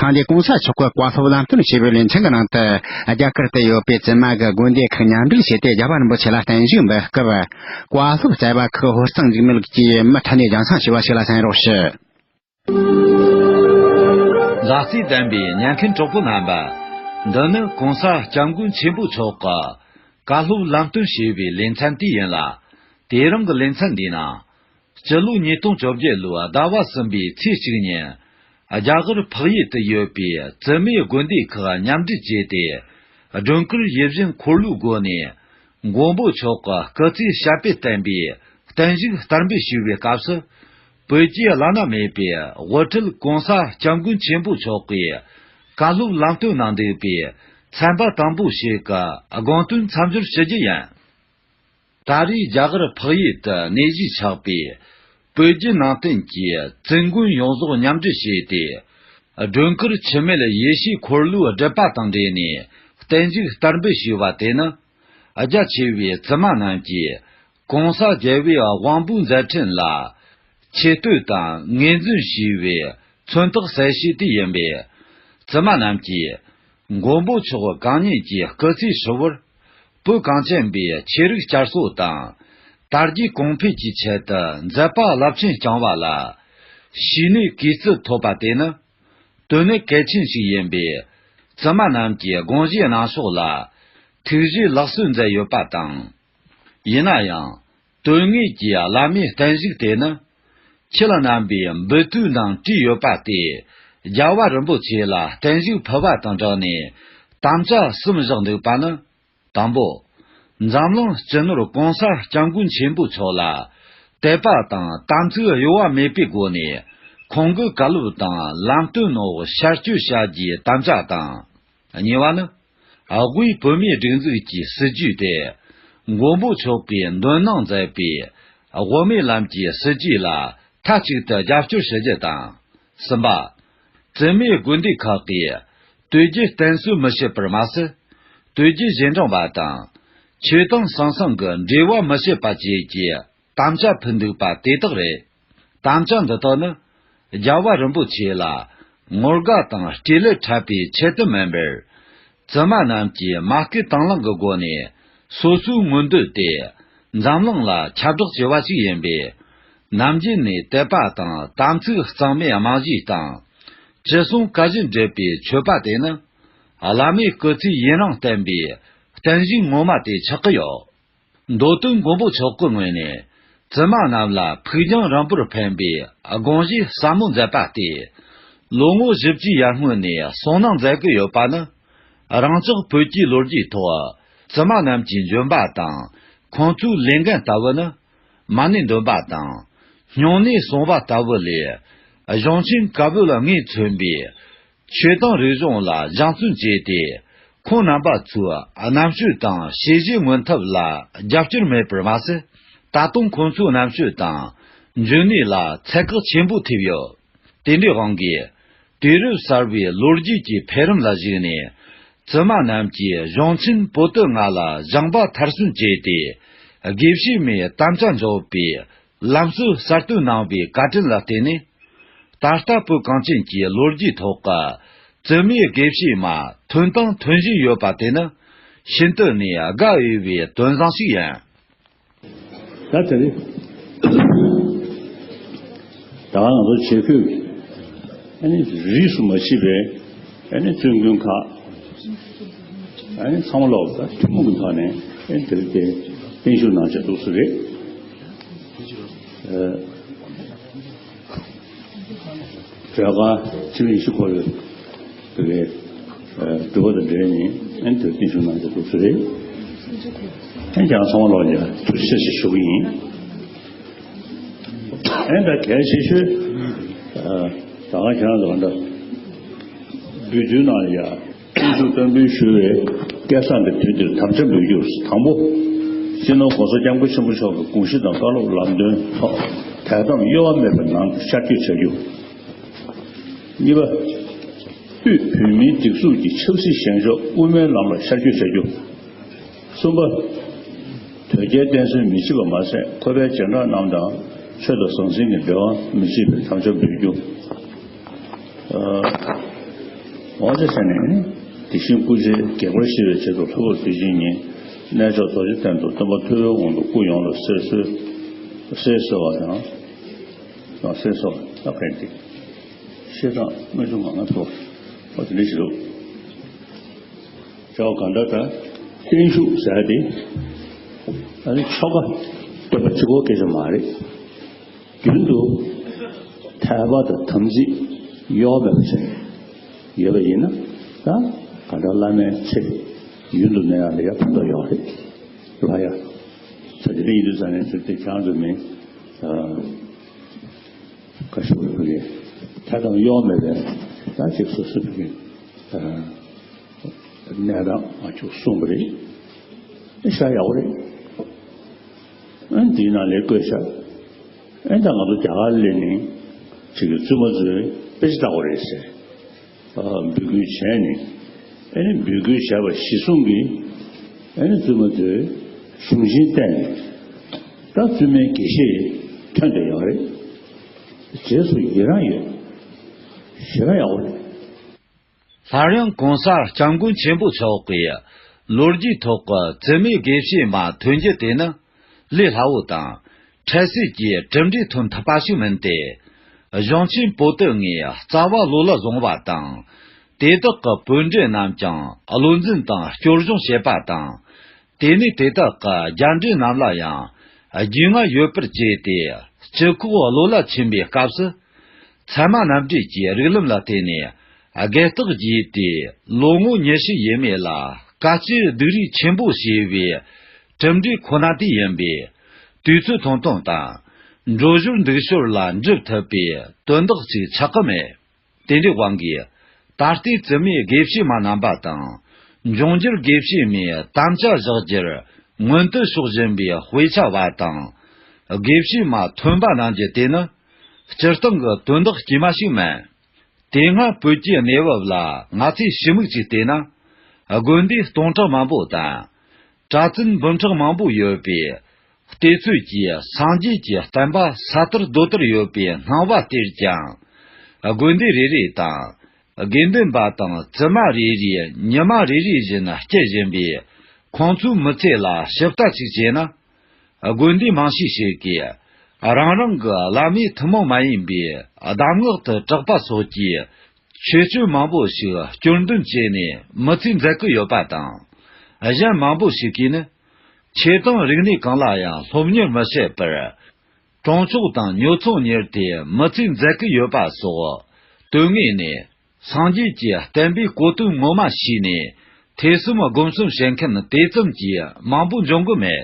ཐེངས་འདིའི་གོང་ས་མཆོག་གིས་བཀའ་སློབ་ལམ་སྟོན་བྱས་པའི་ལེ་ཚན་གྱི་ནང་དུ། རྒྱ་གར་དུ་ཡོད་པའི་བཙུན་མ་གི་དགོན་སྡེ་ཁག་མཉམ་འབྲེལ་བྱས་ཏེ། རྒྱལ་བ་རིན་པོ་ཆེ་ལ་བརྟན་བཞུགས་འབུལ་སྐབས། བཀའ་སློབ་སྩལ་བ་ཁག་ཧོར་གཙང་འཇིགས་མེད་ཀྱིས་མུ་མཐུད་ནས་རྒྱང་སྲིང་ཞུ་བ་ཞིག་ལ་གསན་རོགས་ཞུ། མཛའ་བརྩེ་ལྡན་པའི་ཉན་མཁན་གྲོགས་པོ་རྣམ་པ། འདི་ནི་གོང་ས་སྐྱབས་མགོན་ཆེན་པོ་མཆོག་གིས་བཀའ་སློབ་ལམ་སྟོན་བྱས་པའི་ལེ་ཚན་དེ་ཡིན་ལ། དེ་རིང་གི་ལེ་ཚན་འདིའི་ནང་། སྤྱི་ལོ་ཉིས་སྟོང་བཅོ་བརྒྱད་ལོའི་ཟླ་བ་གསུམ་པའི་ཚེས་གཅིག་ཉིན། རྒྱ་གར་འཕགས་ཡུལ་དུ་ཡོད་པའི་བཙུན་མའི་དགོན་སྡེ་ཁག་མཉམ་འབྲེལ་བྱས་ཏེ། སྒྲོལ་དཀར་ཡིད་བཞིན་འཁོར་ལོའི་སྒོ་ནས། མགོན་པོ་མཆོག་གི་སྐུ་ཚེ་ཞབས་པད་བརྟན་པའི་བརྟན་བཞུགས་དར་འབུལ་ཞུ་བའི་སྐབས་སུ། བོད་ཀྱི་བླ་ན་མེད་པའི་དབུ་ཁྲིད་གོང་ས་སྐྱབས་མགོན་ཆེན་པོ་མཆོག་གིས་བཀའ་སློབ་ལམ་སྟོན་གནང་འདུག་པའི་ཚན་པ་དང་པོ་ཞིག་གི་དགོངས་དོན་མཚམས་སྦྱོར་ཞུ་རྒྱུ་ཡིན། ད་རེས་རྒྱ་གར་འཕགས་ཡུལ་དུ་གནས་གཞིས་ཆགས་པའི་བོད་བརྒྱུད་ནང་བསྟན་གྱི་བཙུན་དགོན་ཡོངས་རྫོགས་མཉམ་འབྲེལ་བྱས་ཏེ། སྒྲོལ་དཀར་འཆི་མེད་ཡེ་ཤེས་འཁོར་ལོའི་སྒྲུབ་པ་དང་འབྲེལ་ནས་བརྟན་བཞུགས་བསྟར་འབུལ་ཞུས་པ་དེ་ནི། རྒྱ་ཆེ་བའི་བཙུན་མ་རྣམས་ཀྱིས་གོང་ས་རྒྱལ་བའི་དབང་པོའི་མཛད་འཕྲིན་ལ་ཆེ་བསྟོད་དང་ངོས་འཛིན་ཞུས་པའི་མཚོན་རྟགས་གསལ་བྱེད་དེ་ཡིན་པས། བཙུན་མ་རྣམས་ཀྱིས་མགོན་པོ་མཆོག་གང་ཉིད་ཀྱི་སྐུ་ཚེ་ཧྲིལ་པོར་བོད་གངས་ཅན་པའི་ཆོས་རིག་བསྐྱར་གསོ་དང་། དར་རྒྱས་གོང་འཕེལ་གྱི་ཆེད་དུ་མཛད་པ་རླབས་ཆེན་བསྐྱངས་པ་ལ་ཕྱི་ནས་གུས་བརྩི་ཐོབ་པ་དེ་ནི། དོན་གནད་གལ་ཆེན་ཞིག་ཡིན་པས། བཙུན་མ་རྣམས་ཀྱི་དགོངས་བཞེས་གནང་ཕྱོགས་ལ་ཐུགས་རྗེ་ལེགས་གསོལ་མཛད་ཡོད་པ་དང་། ཡིན་ན་ཡང་། དོན་དངོས་ཀྱི་བླ་མའི་བརྟན་བཞུགས་དེ་ནི། ཁྱེད་རྣམ་པའི་འབུལ་གཏུགས་ནང་བྲིས་ཡོད་པ་སྟེ། རྒྱལ་བ་རིན་པོ་ཆེ་ལ་བརྟན་བཞུགས་ཕུལ་བ་དང་སྦྲགས་ནས་དམ་བཅའ་གསུམ་བཞག་འདུག་པ་ནི། དང་པོ། འཛམ་གླིང་སྤྱི་ནོར་གོང་ས་སྐྱབས་མགོན་ཆེན་པོ་མཆོག་ལ་དད་པ་དང་དམ་ཚིག་གཡོ་བ་མེད་པའི་སྒོ་ནས་ཁོང་གི་བཀའ་སློབ་དང་ལམ་སྟོན་འོག་ཤར་བསྐྱོད་བྱ་རྒྱུའི་དམ་བཅའ་དང་། གཉིས་པ་ནི། དབུས་བོད་མིའི་སྒྲིག་འཛུགས་ཀྱི་སྲིད་བྱུས་དེ་མགོན་པོ་མཆོག་གིས་འདོན་གནང་མཛད་པའི་དབུ་མའི་ལམ་གྱི་སྲིད་བྱུས་ལ་མཐའ་གཅིག་ཏུ་རྒྱབ་སྐྱོར་ཞུ་རྒྱུ་དང་། གསུམ་པ། བཙུན་མའི་དགོན་སྡེ་ཁག་གིས་དུས་རྒྱུན་བསྟེན་གསོལ་མི་བྱེད་པར་མ་ཟད། དུས་རྒྱུན་རྗེས་འབྲང་བ་དང་། ཆོས་དང་ཟང་ཟིང་གི་འབྲེལ་བ་མི་བྱེད་པ་བཅས་ཀྱི་དམ་བཅའ་ཕུལ་འདུག་པ་དེ་དག་རེད། དམ་བཅའ་འདི་དག་ནི། རྒྱལ་བ་རིན་པོ་ཆེ་ལ་ངོ་དགའ་དང་སྤྲེལ་ལད་འཕྲད་པའི་ཆེད་དུ་མིན་པར། བཙུན་མ་རྣམས་ཀྱིས་མ་སྐུལ་དང་བླངས་ཀྱི་སྒོ་ནས་སོ་སོའི་མངོན་འདོད་དེ་འཛམ་གླིང་ལ་ཁྱབ་བསྒྲགས་བྱས་པ་ཞིག་ཡིན་པས། ནམ་རྒྱུན་ནས་དད་པ་དང་དམ་ཚིག་གཙང་མའི་རྨང་གཞིའི་སྟེང་། ཅི་གསུང་བཀའ་བཞིན་སྒྲུབ་པའི་མཆོད་པ་དེ་ནི། བླ་མའི་སྐུ་ཚེ་ཡུན་རིང་བརྟན་པའི་བརྟན་བཞུགས་ངོ་མ་དེ་ཆགས་ཀྱི་ཡོད། མདོ་དོན་མགོན་པོ་མཆོག་གི་ངོས་ནས། བཙུན་མ་རྣམས་ལ་ཕུགས་རྒྱང་རིང་པོར་ཕན་པའི་དགོངས་བཞེས་ཟབ་མོ་མཛད་པ་སྟེ། ལོ་ངོ་བཞི་བཅུའི་ཡར་སྔོན་ནས་གསུངས་གནང་མཛད་ཀྱི་ཡོད་པ་ནི། རང་ཅག་བོད་ཀྱི་ལོ་རྒྱུས་ཐོག་བཙུན་མ་རྣམས་ཀྱི་འབྱོན་པ་དང་། ཁོང་ཚོའི་ལས་འགན་ལྟ་བུ་ནི། མ་ཎི་འདོན་པ་དང་། སྨྱུང་གནས་སྲུང་བ་ལྟ་བུ་ལས། གཞུང་ཆེན་བཀའ་པོད་ལྔས་མཚོན་པའི་ཆོས་དང་རིག་གཞུང་ལ་སྦྱང་བརྩོན་བྱས་ཏེ། ཁོང་རྣམ་པ་ཚོའི་རྣམ་དཔྱོད་དང་ཤེས་བཞིན་མངོན་ཐབས་ལ་རྒྱབ་སྐྱོར་མེད་པར་མ་ཟད། ད་དུང་ཁོང་ཚོའི་རྣམ་དཔྱོད་དང་འཇོན་ནུས་ལ་ཚད་བཀག་ཆེན་པོ་ཐེབས་ཡོད། དེ་འདྲའི་དབང་གིས། དུས་རབས་གསར་བའི་ལོ་རྒྱུས་ཀྱི་འཕེལ་རིམ་ལ་གཞིགས་ནས། བཙུན་མ་རྣམས་ཀྱིས་གཞུང་ཆེན་པོ་ཏི་ལྔ་ལ་སྦྱངས་པ་མཐར་སོན་བྱས་ཏེ། དགེ་བཤེས་མའི་དམ་བཅའ་འཇོག་པའི་ལམ་སྲོལ་གསར་གཏོད་གནང་བའི་བཀའ་དྲིན་ལ་བརྟེན་ནས། ད་ལྟ་བོད་གངས་ཅན་གྱི་ལོ་རྒྱུས་ཐོག་གི་བཙུན་མའི་དགེ་བཤེས་མ་ཐོན་དང་ཐོན་བཞིན་ཡོད་པ་དེ་ནི་ཤིན་ཏུ་ནས་དགའ་འོས་པའི་དོན་བཟང་ཞིག་ཡིན། ད་དེ་རེད། ད་ང་ཚོ་ཆེ་ཤོས་ཀྱི་ཨ་ནི་རིས་སུ་མ་ཆད་པའི་ཨ་ནི་བཙུན་དགོན་ཁག་ཨ་ནི་ཚང་མ་ལོག་ད་ཐུན་མོང་གི་ཐོག་ནས་ཨ་ནི་དེ་རེད་དེ། བརྟན་བཞུགས་གནང་བྱས་འདུག་སེ་རེད། ཨ། གྲོས་ཁང་ཆིབས་ཉི་ཤུ་འཁོར་བའི་དེ་གའི་ཨ་སྒྲུབ་པ་དང་འབྲེལ་ནས་ཨན་དེ་བརྟན་བཞུགས་གནང་བྱས་འདུག་སེ་རེད། ཨན་ཀྱང་ཚང་མ་ལོག་ཡ་ཐུགས་རྗེ་ཆེ་ཞེས་ཞུ་གི་ཡིན། ཨན་ད་གལ་ཆེ་ཤོས་ཨ་ད་ག་ཁྱེད་རང་ཚོ་ག་འདྲ་འབུལ་དུས་ནང་ཡ། བརྟན་བཞུགས་བསྟར་འབུལ་ཞུ་བའི་སྐལ་བཟང་གི་དུས་འདིར་དམ་བཅའ་འབུལ་རྒྱུར། དང་པོ། སྤྱི་ནོར་༸གོང་ས་༸སྐྱབས་མགོན་ཆེན་པོ་མཆོག་གི་དགོངས་གཞི་དང་བཀའ་སློབ་ལམ་སྟོན་ཐོག་དད་དམ་གཡོ་བ་མེད་པའི་ངང་དུ་ཤར་བསྐྱོད་བྱ་རྒྱུ། གཉིས་པ། དབུས་བོད་མིའི་སྒྲིག་འཛུགས་ཀྱི་ཆབ་སྲིད་བཞེངས་ཕྱོགས་དབུ་མའི་ལམ་ལ་ཤར་བསྐྱོད་བྱ་རྒྱུ། གསུམ་པ། དོལ་རྒྱལ་བསྟེན་གསོལ་མི་བྱེད་པ་མ་ཟད། ཁོ་པའི་རྗེས་འབྲང་རྣམས་དང་ཆོས་དང་ཟང་ཟིང་གི་འབྲེལ་བ་མི་བྱེད་པའི་དམ་བཅའ་འབུལ་རྒྱུ། ཨ། ཝང་ཅེ་ཧྲན་ནས་དེ་བཞིན་སྐུ་ཕྱྭའི་དགྱེས་པར་བཞེས་པའི་ཆེད་དུ་ལྷག་པར་དུས་ཆེན་ཉིན་གནས་མཆོག་རྡོ་རྗེ་གདན་དུ་སྟོན་པ་ཐུབ་པའི་དབང་དུ་སྐུ་ཡོངས་ལ་གསོལ་གསོལ་གསོལ་གསོལ་བ་དང་། གསོལ་གསོལ་བ་ད་ག་ཡིན་ཏེ། བཤད་སྟངས་སྔ་ཆུང་ང་ང་ཐུབ་པ་དེ་འདྲ་ཞིག་རེད། བྱ་བ་གང་འདྲ་ལྟར་བརྟན་བཞུགས་ཟེར་ཏེ། ཨ་ནི་ཆོ་ག་སྟོན་པ་གཅིག་པོ་སྐད་ཆ་མ་རེད། རྒྱུན་དུ་དད་པ་དང་དམ་ཚིག་གཡོ་བ་མེད་པ་བྱས་ཡོད་པ་ཡིན་ན། ད་གང་ལྟར་བླ་མའི་ཚེ་ཡུན་དུ་གནས་ཡག་ལ་ཡ་ཕན་ཐོགས་ཡོད་རེད། ལ་ཡ། ད་དེ་འདྲ་ཡིན་དུས་ཙང་ནས་ཚེ་དེ་ཁྱང་དུ་མིན། ཨ། བཀའ་ཤོག་ཕུལ་གྱི། ཐད་གཏོང་གཡོ་མེད་པའི་ད་ཅིག་སོ་སོ་ཕུལ་གྱི། གནས་སྟངས་ང་ཚོས་གསུངས་པ་རེད། ཤ་ཡག་པོ་རེད། ཨ་ནི་འདིའི་ནང་ལས་བཀོད་ཤག་ཨ་ནི་ད་ང་ཚོ་རྒྱ་གར་སླེབས་ནས་ཅིག་གི་བཙུན་མ་ཚོས་དཔེ་ཆ་ལྟ་དགོས་རེད་ཟེར། ཨ། འབོད་སྐུལ་བྱས་ནས། ཨ་ནི་འབོད་སྐུལ་བྱས་པ་གཞིར་བཟུང་གིས། ཨ་ནི་བཙུན་མ་ཚོས་གཞུང་ཆེན་བལྟས་ནས། ད་བཙུན་མའི་དགེ་བཤེས་ཐོན་བསྡད་ཡོད་རེད། རྗེས་སུ་ཡི་རང་ཡོད། ཞེ་དྲག་ཡག་པོ་རེད། སླར་ཡང་གོང་ས་སྐྱབས་མགོན་ཆེན་པོ་མཆོག་གིས་ལོ་རྒྱུས་ཐོག་གི་བཙུན་མའི་དགེ་བཤེས་མ་ཐོན་རྒྱུ་དེ་ནི་ལས་སླ་བོ་དང་འཕྲལ་སེལ་གྱི་གྲུབ་འབྲས་ཐོན་ཐུབ་པ་ཞིག་མིན་ཏེ། གཞུང་ཆེན་པོ་ཏི་ལྔའི་རྩ་བ་བློ་ལ་བཟུང་བ་དང་། དེ་དག་གི་བོད་འབྲེལ་རྣམས་ཀྱང་བློ་འཛིན་དང་སྐྱོར་སྦྱོང་བྱེད་པ་དང་། དེ་ནས་དེ་དག་གི་རྒྱ་འབྲས་རྣམས་ལ་ཡང་རྒྱུས་མངའ་ཡོད་པར་བྱས་ཏེ། སྤྱི་ཁོག་བློ་ལ་ཆིངས་པའི་སྐབས་སུ། ཚད་མ་རྣམ་འགྲེལ་གྱི་རིགས་ལམ་ལ་བརྟེན་ནས་དགེ་རྟགས་བགྱིས་ཏེ། ལོ་ངོ་ཉི་ཤུ་ཡས་མས་ལ་དཀའ་སྤྱད་སྡུག་རུས་ཆེན་པོ་བྱས་པའི་གྲུབ་འབྲས་ཁོ་ན་དེ་ཡིན་པས། དུས་ཚོད་ཐུང་ཐུང་དང་། འགྲོ་ཞོར་འདུག་ཞོར་ལ་འགྲུབ་ཐུབ་པའི་དོན་དག་ཅིག་ཆགས་ཀྱི་མེད། དེ་འདྲའི་དབང་གིས། ད་ལྟའི་བཙུན་མའི་དགེ་བཤེས་མ་རྣམ་པ་དང་། འབྱུང་འགྱུར་དགེ་བཤེས་མའི་དམ་བཅའ་བཞག་རྒྱུར་མངོན་དུ་ཕྱོགས་བཞིན་པའི་དཔེ་ཆ་བ་དང་། དགེ་བཤེས་མ་ཐོན་པ་གནང་རྒྱུ་དེ་ནི། སྤྱིར་བཏང་གི་དོན་དག་དཀྱུས་མ་ཞིག་མིན། དེ་སྔ་བོད་ཀྱི་གནས་བབ་ལ་ང་ཚོས་ཞིབ་མོ་ཅིག་བལྟས་ན། དགོན་སྡེ་སྟོང་ཕྲག་མང་པོ་དང་། གྲྭ་བཙུན་འབུམ་ཕྲག་མང་པོ་ཡོད་པའི་བལྟས་ཚོད་ཀྱིས། སངས་རྒྱས་ཀྱི་བསྟན་པ་ས་དར་རྡོ་དར་ཡོད་པའི་སྣང་བ་སྟེར་ཀྱང་། དགོན་སྡེ་རེ་རེ་དང་། དགེ་འདུན་པ་དང་བཙུན་མ་རེ་རེས་ཉི་མ་རེ་རེ་བཞིན་སྐྱེལ་བཞིན་པའི་ཁོང་ཚོའི་མི་ཚེ་ལ་ཞིབ་ལྟ་ཅིག་བྱས་ན། དགོན་སྡེ་མང་ཤོས་ཤིག་གིས་རང་རང་གི་བླ་མའི་ཐུན་མོང་མ་ཡིན་པའི་གདམས་ངག་ཏུ་གྲགས་པ་སོགས་ཀྱི་ཆོས་སྤྱོད་མང་པོ་ཞིག་སྐྱོར་འདོན་བྱས་ནས་མི་ཚེ་འཛད་ཀྱི་ཡོད་པ་དང་། གཞན་མང་པོ་ཞིག་གིས་ནི། ཆོས་དང་རིག་གནས་གང་ལ་ཡང་སློབ་གཉེར་མི་བྱེད་པར། གྲོང་ཆོག་དང་ཉོ་ཚོང་གཉེར་ཏེ་མི་ཚེ་འཛད་ཀྱི་ཡོད་པ་སོགས། དོན་དངོས་ནས་སངས་རྒྱས་ཀྱི་བསྟན་པའི་གོ་དོན་ངོ་མ་ཤེས་ནས་ཐོས་བསམ་སྒོམ་གསུམ་བྱེད་མཁན་དེ་ཙམ་གྱིས་མང་པོ་འབྱུང་གི་མེད།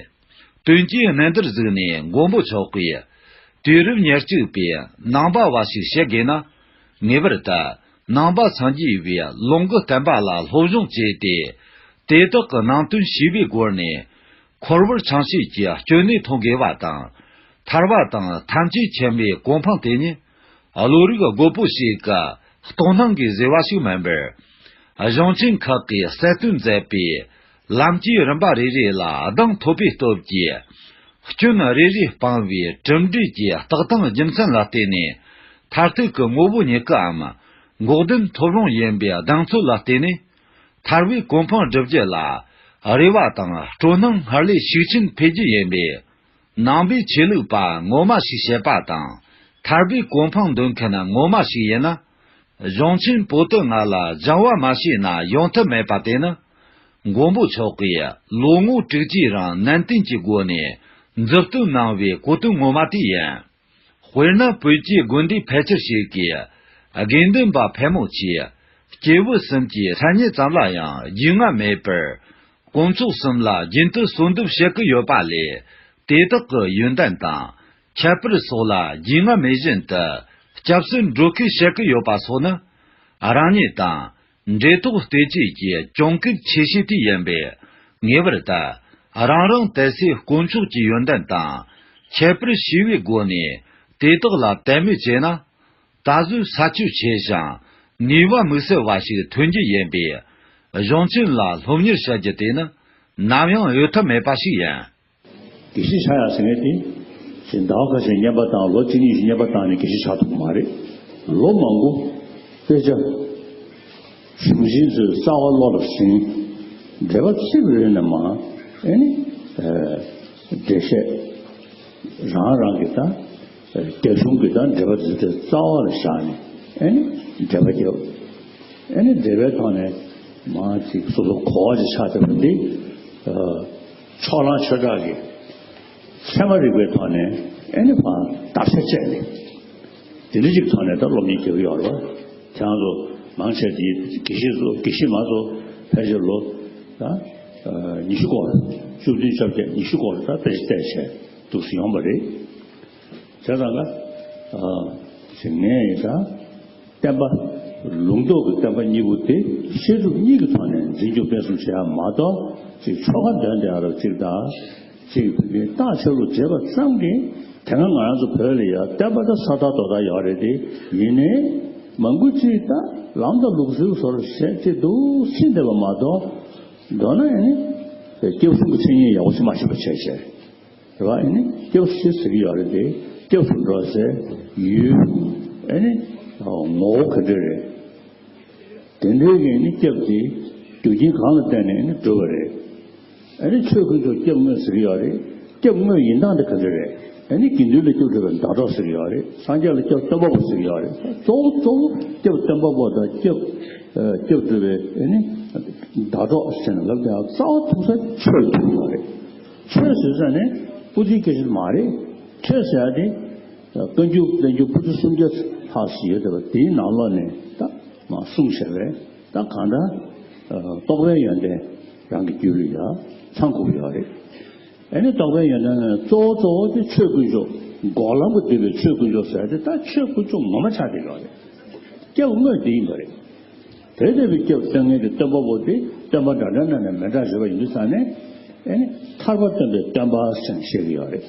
དོན་གྱི་གནད་འདིར་གཟིགས་ནས་མགོན་པོ་མཆོག་གིས་དུས་རབས་ཉེར་གཅིག་པའི་ནང་པ་བ་ཞིག་བྱེད་དགོས་ན། ངེས་པར་དུ་ནང་པ་སངས་རྒྱས་པའི་ལུང་གི་བསྟན་པ་ལ་སློབ་སྦྱོང་བྱས་ཏེ། དེ་དག་གི་ནང་དོན་ཤེས་པའི་སྒོ་ནས། འཁོར་བར་ཆང་ཤས་ཀྱི་སྐྱོན་ནས་ཐོན་དགོས་པ་དང་། ཐར་པ་དང་ཐམས་ཅད་མཁྱེན་པའི་གོ་འཕང་དེ་ཉིད། བློ་རིག་རྒོད་པོ་ཞིག་གི་རྟོགས་སྣང་གིས་བཟོས་པ་ཞིག་མིན་པར། གཞུང་ཆེན་ཁག་གིས་གསལ་སྟོན་མཛད་པའི་ལམ་གྱི་རིམ་པ་རེ་རེ་ལ་གདེང་ཐོབ་པའི་སྟོབས་ཀྱིས། སྐྱོན་རེ་རེ་སྤངས་པའི་གྲུབ་འབྲས་ཀྱི་རྟགས་དང་རྒྱུ་མཚན་ལ་བརྟེན་ནས། མཐར་ཐུག་གི་ངོ་བོ་ཉིད་ཀའམ་འགོག་བདེན་ཐོབ་རུང་ཡིན་པའི་གདེང་ཚོད་ལ་བརྟེན་ནས། ཐར་པའི་གོ་འཕང་བསྒྲུབ་རྒྱུ་ལ་རེ་བ་དང་སྤྲོ་སྣང་སྔར་ལས་ཤུགས་ཆེན་འཕེལ་རྒྱུ་ཡིན་པས། ནང་པའི་ཆོས་ལུགས་པ་ངོ་མ་ཞིག་བྱེད་པ་དང་། ཐར་པའི་གོ་འཕང་འདོད་མཁན་ངོ་མ་ཞིག་ཡིན་ན། གཞུང་ཆེན་པོ་ཏི་ལྔ་ལ་སྦྱང་བ་མ་བྱས་ན་ཡོང་ཐབས་མེད་པ་དེ་ནི། མགོན་པོ་མཆོག་གིས་ལོ་ངོ་དྲུག་ཅུའི་རིང་ནན་ཏན་གྱི་སྒོ་ནས་མཛུབ་སྟོན་གནང་བའི་གོ་དོན་ངོ་མ་དེ་ཡིན། དཔེར་ན། བོད་ཀྱི་དགོན་སྡེ་ཕལ་ཆེར་ཞིག་གིས་དགེ་འདུན་པ་ཕལ་མོ་ཆེས་སྐྱེས་བུ་གསུམ་གྱི་མཚན་སྙན་ཙམ་ལ་ཡང་རྒྱུས་མངའ་མེད་པར། དཀོན་མཆོག་གསུམ་ལ་རྒྱུན་དུ་གསོལ་འདེབས་བྱེད་ཀྱི་ཡོད་པ་ལས། དེ་དག་གི་ཡོན་ཏན་དང་ཁྱད་པར་སོགས་ལ་རྒྱུས་མངའ་མེད་བཞིན་དུ་སྐྱབས་སུ་འགྲོ་སྐུལ་བྱེད་ཀྱི་ཡོད་པ་སོགས་ནི། རང་ཉིད་དང་འབྲེལ་ཐོགས་བལྟས་བཅོས་ཀྱི་གྱོང་གུད་ཆེ་ཤོས་དེ་ཡིན་པས། ངེས་པར་དུ་རང་རང་དད་སའི་དཀོན་མཆོག་གི་ཡོན་ཏན་དང་ཁྱད་པར་ཤེས་པའི་སྒོ་ནས་དེ་དག་ལ་དད་མོས་བྱས་ན། ད་གཟོད་ས་ཆོད་ཆེ་ཞིང་ནུས་པ་དམིགས་བསལ་བ་ཞིག་ཐོན་རྒྱུ་ཡིན་པས། གཞུང་ཆེན་ལ་སློབ་གཉེར་བྱ་རྒྱུ་དེ་ནི་ནམ་ཡང་གཡོལ་ཐབས་མེད་པ་ཞིག་ཡིན། དགེ་བཤེས་ཆགས་ཡག་ཟེར་མཁན་དེ། ཅིག་ཟླ་བ་ཁ་ཤས་བསྙེན་པ་བཏང་། ལོ་གཅིག་གཉིས་ཤིག་བསྙེན་པ་བཏང་ནས་དགེ་བཤེས་ཆགས་ཐུབ་ཀྱི་མ་རེད། ལོ་མང་པོ་དཔེ་ཆ། གཞུང་ཆེན་ཚོའི་རྩ་བ་བློ་ལ་ཟིན། འགྲེལ་པ་ཚིག་རེ་ནས་མར་ཨེ་ནི། ཨ། འགྲེལ་བཤད། རང་རང་གི་ད། རྒྱ་གཞུང་གི་ད་འགྲེལ་པ་དེ་ཚོ་རྩ་བ་ལ་བཞག་ནས་ཨེ་ནི་འགྲེལ་པ་རྒྱབ། ཨེ་ནི་འགྲེལ་པའི་ཐོག་ནས་མར་ཅིག་སོ་སོ་གོ་བ་ཅིག་ཆགས་བསྡད་པ་འདི། ཨ། ཕྱོགས་གླང་ཆོས་གྲགས་ཀྱི་ཚད་མ་རིག་པའི་ཐོག་ནས་ཨེ་ནི་ཕར་བརྟག་དཔྱད་བྱས་ནས། དེ་འདྲ་ཅིག་ཐོག་ནས་ད་སློབ་གཉེར་རྒྱག་གི་ཡོད་རེད་པ། ཁྱེད་རང་ཚོ་མང་ཆེ་དེ་དགེ་བཤེས་ཚོ། དགེ་བཤེས་མ་ཚོ་ཕལ་ཆེར་ལོ་ད་ཉི་ཤུ་སྐོར། བཅུ་བདུན་བཅོ་བརྒྱད། ཉི་ཤུ་སྐོར་ད་དཔེ་ཆ་བལྟས་བྱས་འདུག་སེ་ཡོང་པ་རེད། བྱས་ཙང་ཀ། ཨ། ཅིག་ངས་ད་བསྟན་པ། ལུང་རྟོགས་ཀྱི་བསྟན་པ་གཉིས་པོ་དེ་བཤད་སྒྲུབ་གཉིས་ཀྱི་ཐོག་ནས་འཛིན་སྐྱོང་སྤེལ་གསུམ་བྱེད་ཡ་མ་གཏོགས། ཅིག་ཆོལ་ཁ་འདོན་བསྡད་ཡ་རོ་ཅིག་དང་། ཅིག་བོད་མིའི་རྟགས་ཆོས་ལུགས་བྱེད་པ་ཙམ་གྱིས། དེ་སྔ་ང་རང་ཚོ་བོད་ལ་ཡ་བསྟན་པ་ད་ས་ཐག་རྡོ་ཐག་ཡོད་རེད་དེ། ཡིན་ནའི་མང་པོ་ཅིག་ད་ལམ་དང་ལུགས་སྲོལ་བཟོ་འདྲ་བྱས་ཅིག་འདུག་སེ་བསྡད་པ་མ་གཏོགས། མདོར་ན་ཨེ་ནི་སྐྱབས་གསུམ་གྱི་མཚན་ཉིད་ཡག་པོ་ཞིག་མ་ཤེས་པ་བྱས་བྱས། རེད་པ། ཨེ་ནི་སྐྱབས་སུ་མཆི་ཟེར་གྱི་ཡོད་རེད་དེ། སྐྱབས་སུ་འགྲོ་ཟེར་ཡུལ། ཨེ་ནི་ངོ་བོ་ག་འདྲ་རེད། དེ་འདྲའི་གི་ནི་སྐྱབས་དེ་རྒྱུ་རྐྱེན་གང་ལ་བརྟེན་ནས་ནི་འགྲུབ་པ་རེད། ཨ་ནི་ཆོས་དཀོན་མཆོག་སྐྱབས་དངོས་ཟེར་གྱི་ཡོད་རེད། སྐྱབས་དངོས་ཡིན་སྟངས་དེ་ག་འདྲ་རེད། ཨ་ནི་དགེ་འདུན་ལ་སྐྱབས་སྒྲུབ་པའི་ཟླ་གྲོགས་ཟེར་གྱི་ཡོད་རེད། སངས་རྒྱས་ལ་སྐྱབས་སྟོན་པ་པོ་ཟེར་གྱི་ཡོད་རེད། གཙོ་བོ་གཙོ་བོ་སྐྱབས་སྟོན་པ་པོ་དང་སྐྱབས། ཨ། སྐྱབས་སྒྲུབ་པའི་ཨ་ནི་ཟླ་གྲོགས་ཟེར་ནས་ལབ་དེ་རྩ་བ་ཐུག་ས་ཆོས་ཐུག་ཡོད་རེད། ཆོས་ཟེར་ས་ནི་པོ་ཏི་སྐད་ཆ་མ་རེད། ཆོས་ཟེར་ཡ་དེ། བཀའ་འགྱུར་བསྟན་འགྱུར་པོ་ཏི་སུམ་བརྒྱ་ལྷག་ཞིག་ཡོད་བསྡད་པ་དེའི་ནང་ལོགས་ནས་ད་མར་གསུངས་བཞག་པས། ད་གང་ལྟར། ཨ། རྟོགས་པའི་ཡོན་ཏན་རང་གི་རྒྱུད་ལ་ཡ་ཚང་དགོས་ཀྱི་ཡོད་རེད། ཨ་ནི་རྟོགས་པའི་ཡོན་ཏན་ནི་གཙོ་བོ་གཙོ་བོ་དེ་ཆོས་དཀོན་མཆོག་འགོག་ལམ་དུ་བསྡུས་པའི་ཆོས་དཀོན་མཆོག་ཟེར་ཡ་དེ་ད་ཆོས་དཀོན་མཆོག་ངོ་མ་ཆགས་བསྡད་ཡོད་རེད། སྐྱབས་དངོས་དེ་ཡིན་པ་རེད། དེ་ལྟ་བུའི་སྐྱབས་སྟོན་མཁན་གྱི་སྟོན་པ་པོ་དེ་སྟོན་པ་འདྲ་འདྲ་གནང་ནས་མི་འདྲ་རེད་པ། ཡིན་དུས་ཙང་ནས་ཨེ་ནི་ཐར་པ་སྟོན་པའི་སྟོན་པ་ཟེར་ནས་བཤད་ཀྱི་ཡོད་རེད།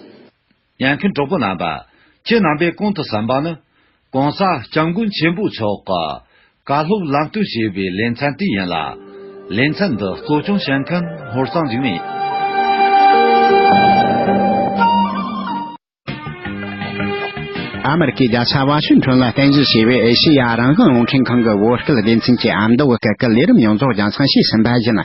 ཉན་མཁན་གྲོགས་པོ་རྣམ་པ། ཁྱེད་རྣམ་པས་གོང་དུ་གསན་པ་ནི། གོང་ས་སྐྱབས་མགོན་ཆེན་པོ་མཆོག་གི་བཀའ་སློབ་ལམ་སྟོན་ཞེས་པའི་ལེ་ཚན་དེ་ཡིན་ལ། ལེ་ཚན་འདི་གཙོ་སྐྱོང་བྱེད་མཁན་ཧོར་གཙང་འཇིགས་མེད་ཡིན། ཨ་མེ་རི་ཀའི་རྒྱལ་ས་ཝ་ཤིང་ཊོན་ལ་རྟེན་གཞི་བྱས་པའི་ཨེ་ཤེ་ཡ་རང་དབང་རླུང་འཕྲིན་ཁང་གི་བོད་སྐད་སྡེ་ཚན་གྱི་ཨ་མདོ་བོད་སྐད་ཀྱི་ལས་རིམ་ཡོངས་རྫོགས་རྒྱང་སྲིང་ཞེས་ཟིན་པ་ཡིན།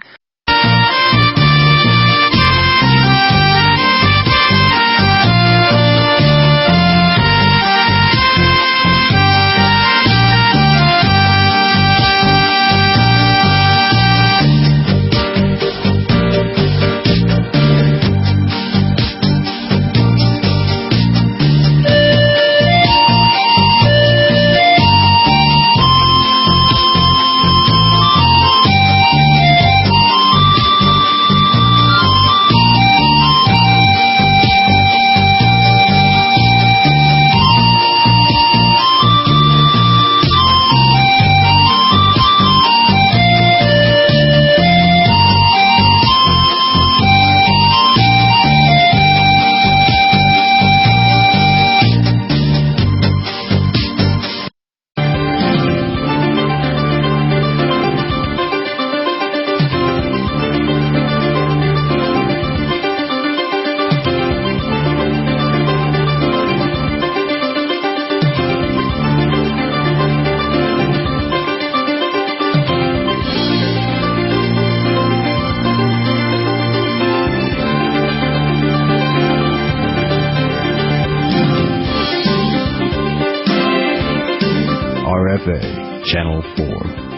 R F A, Channel four.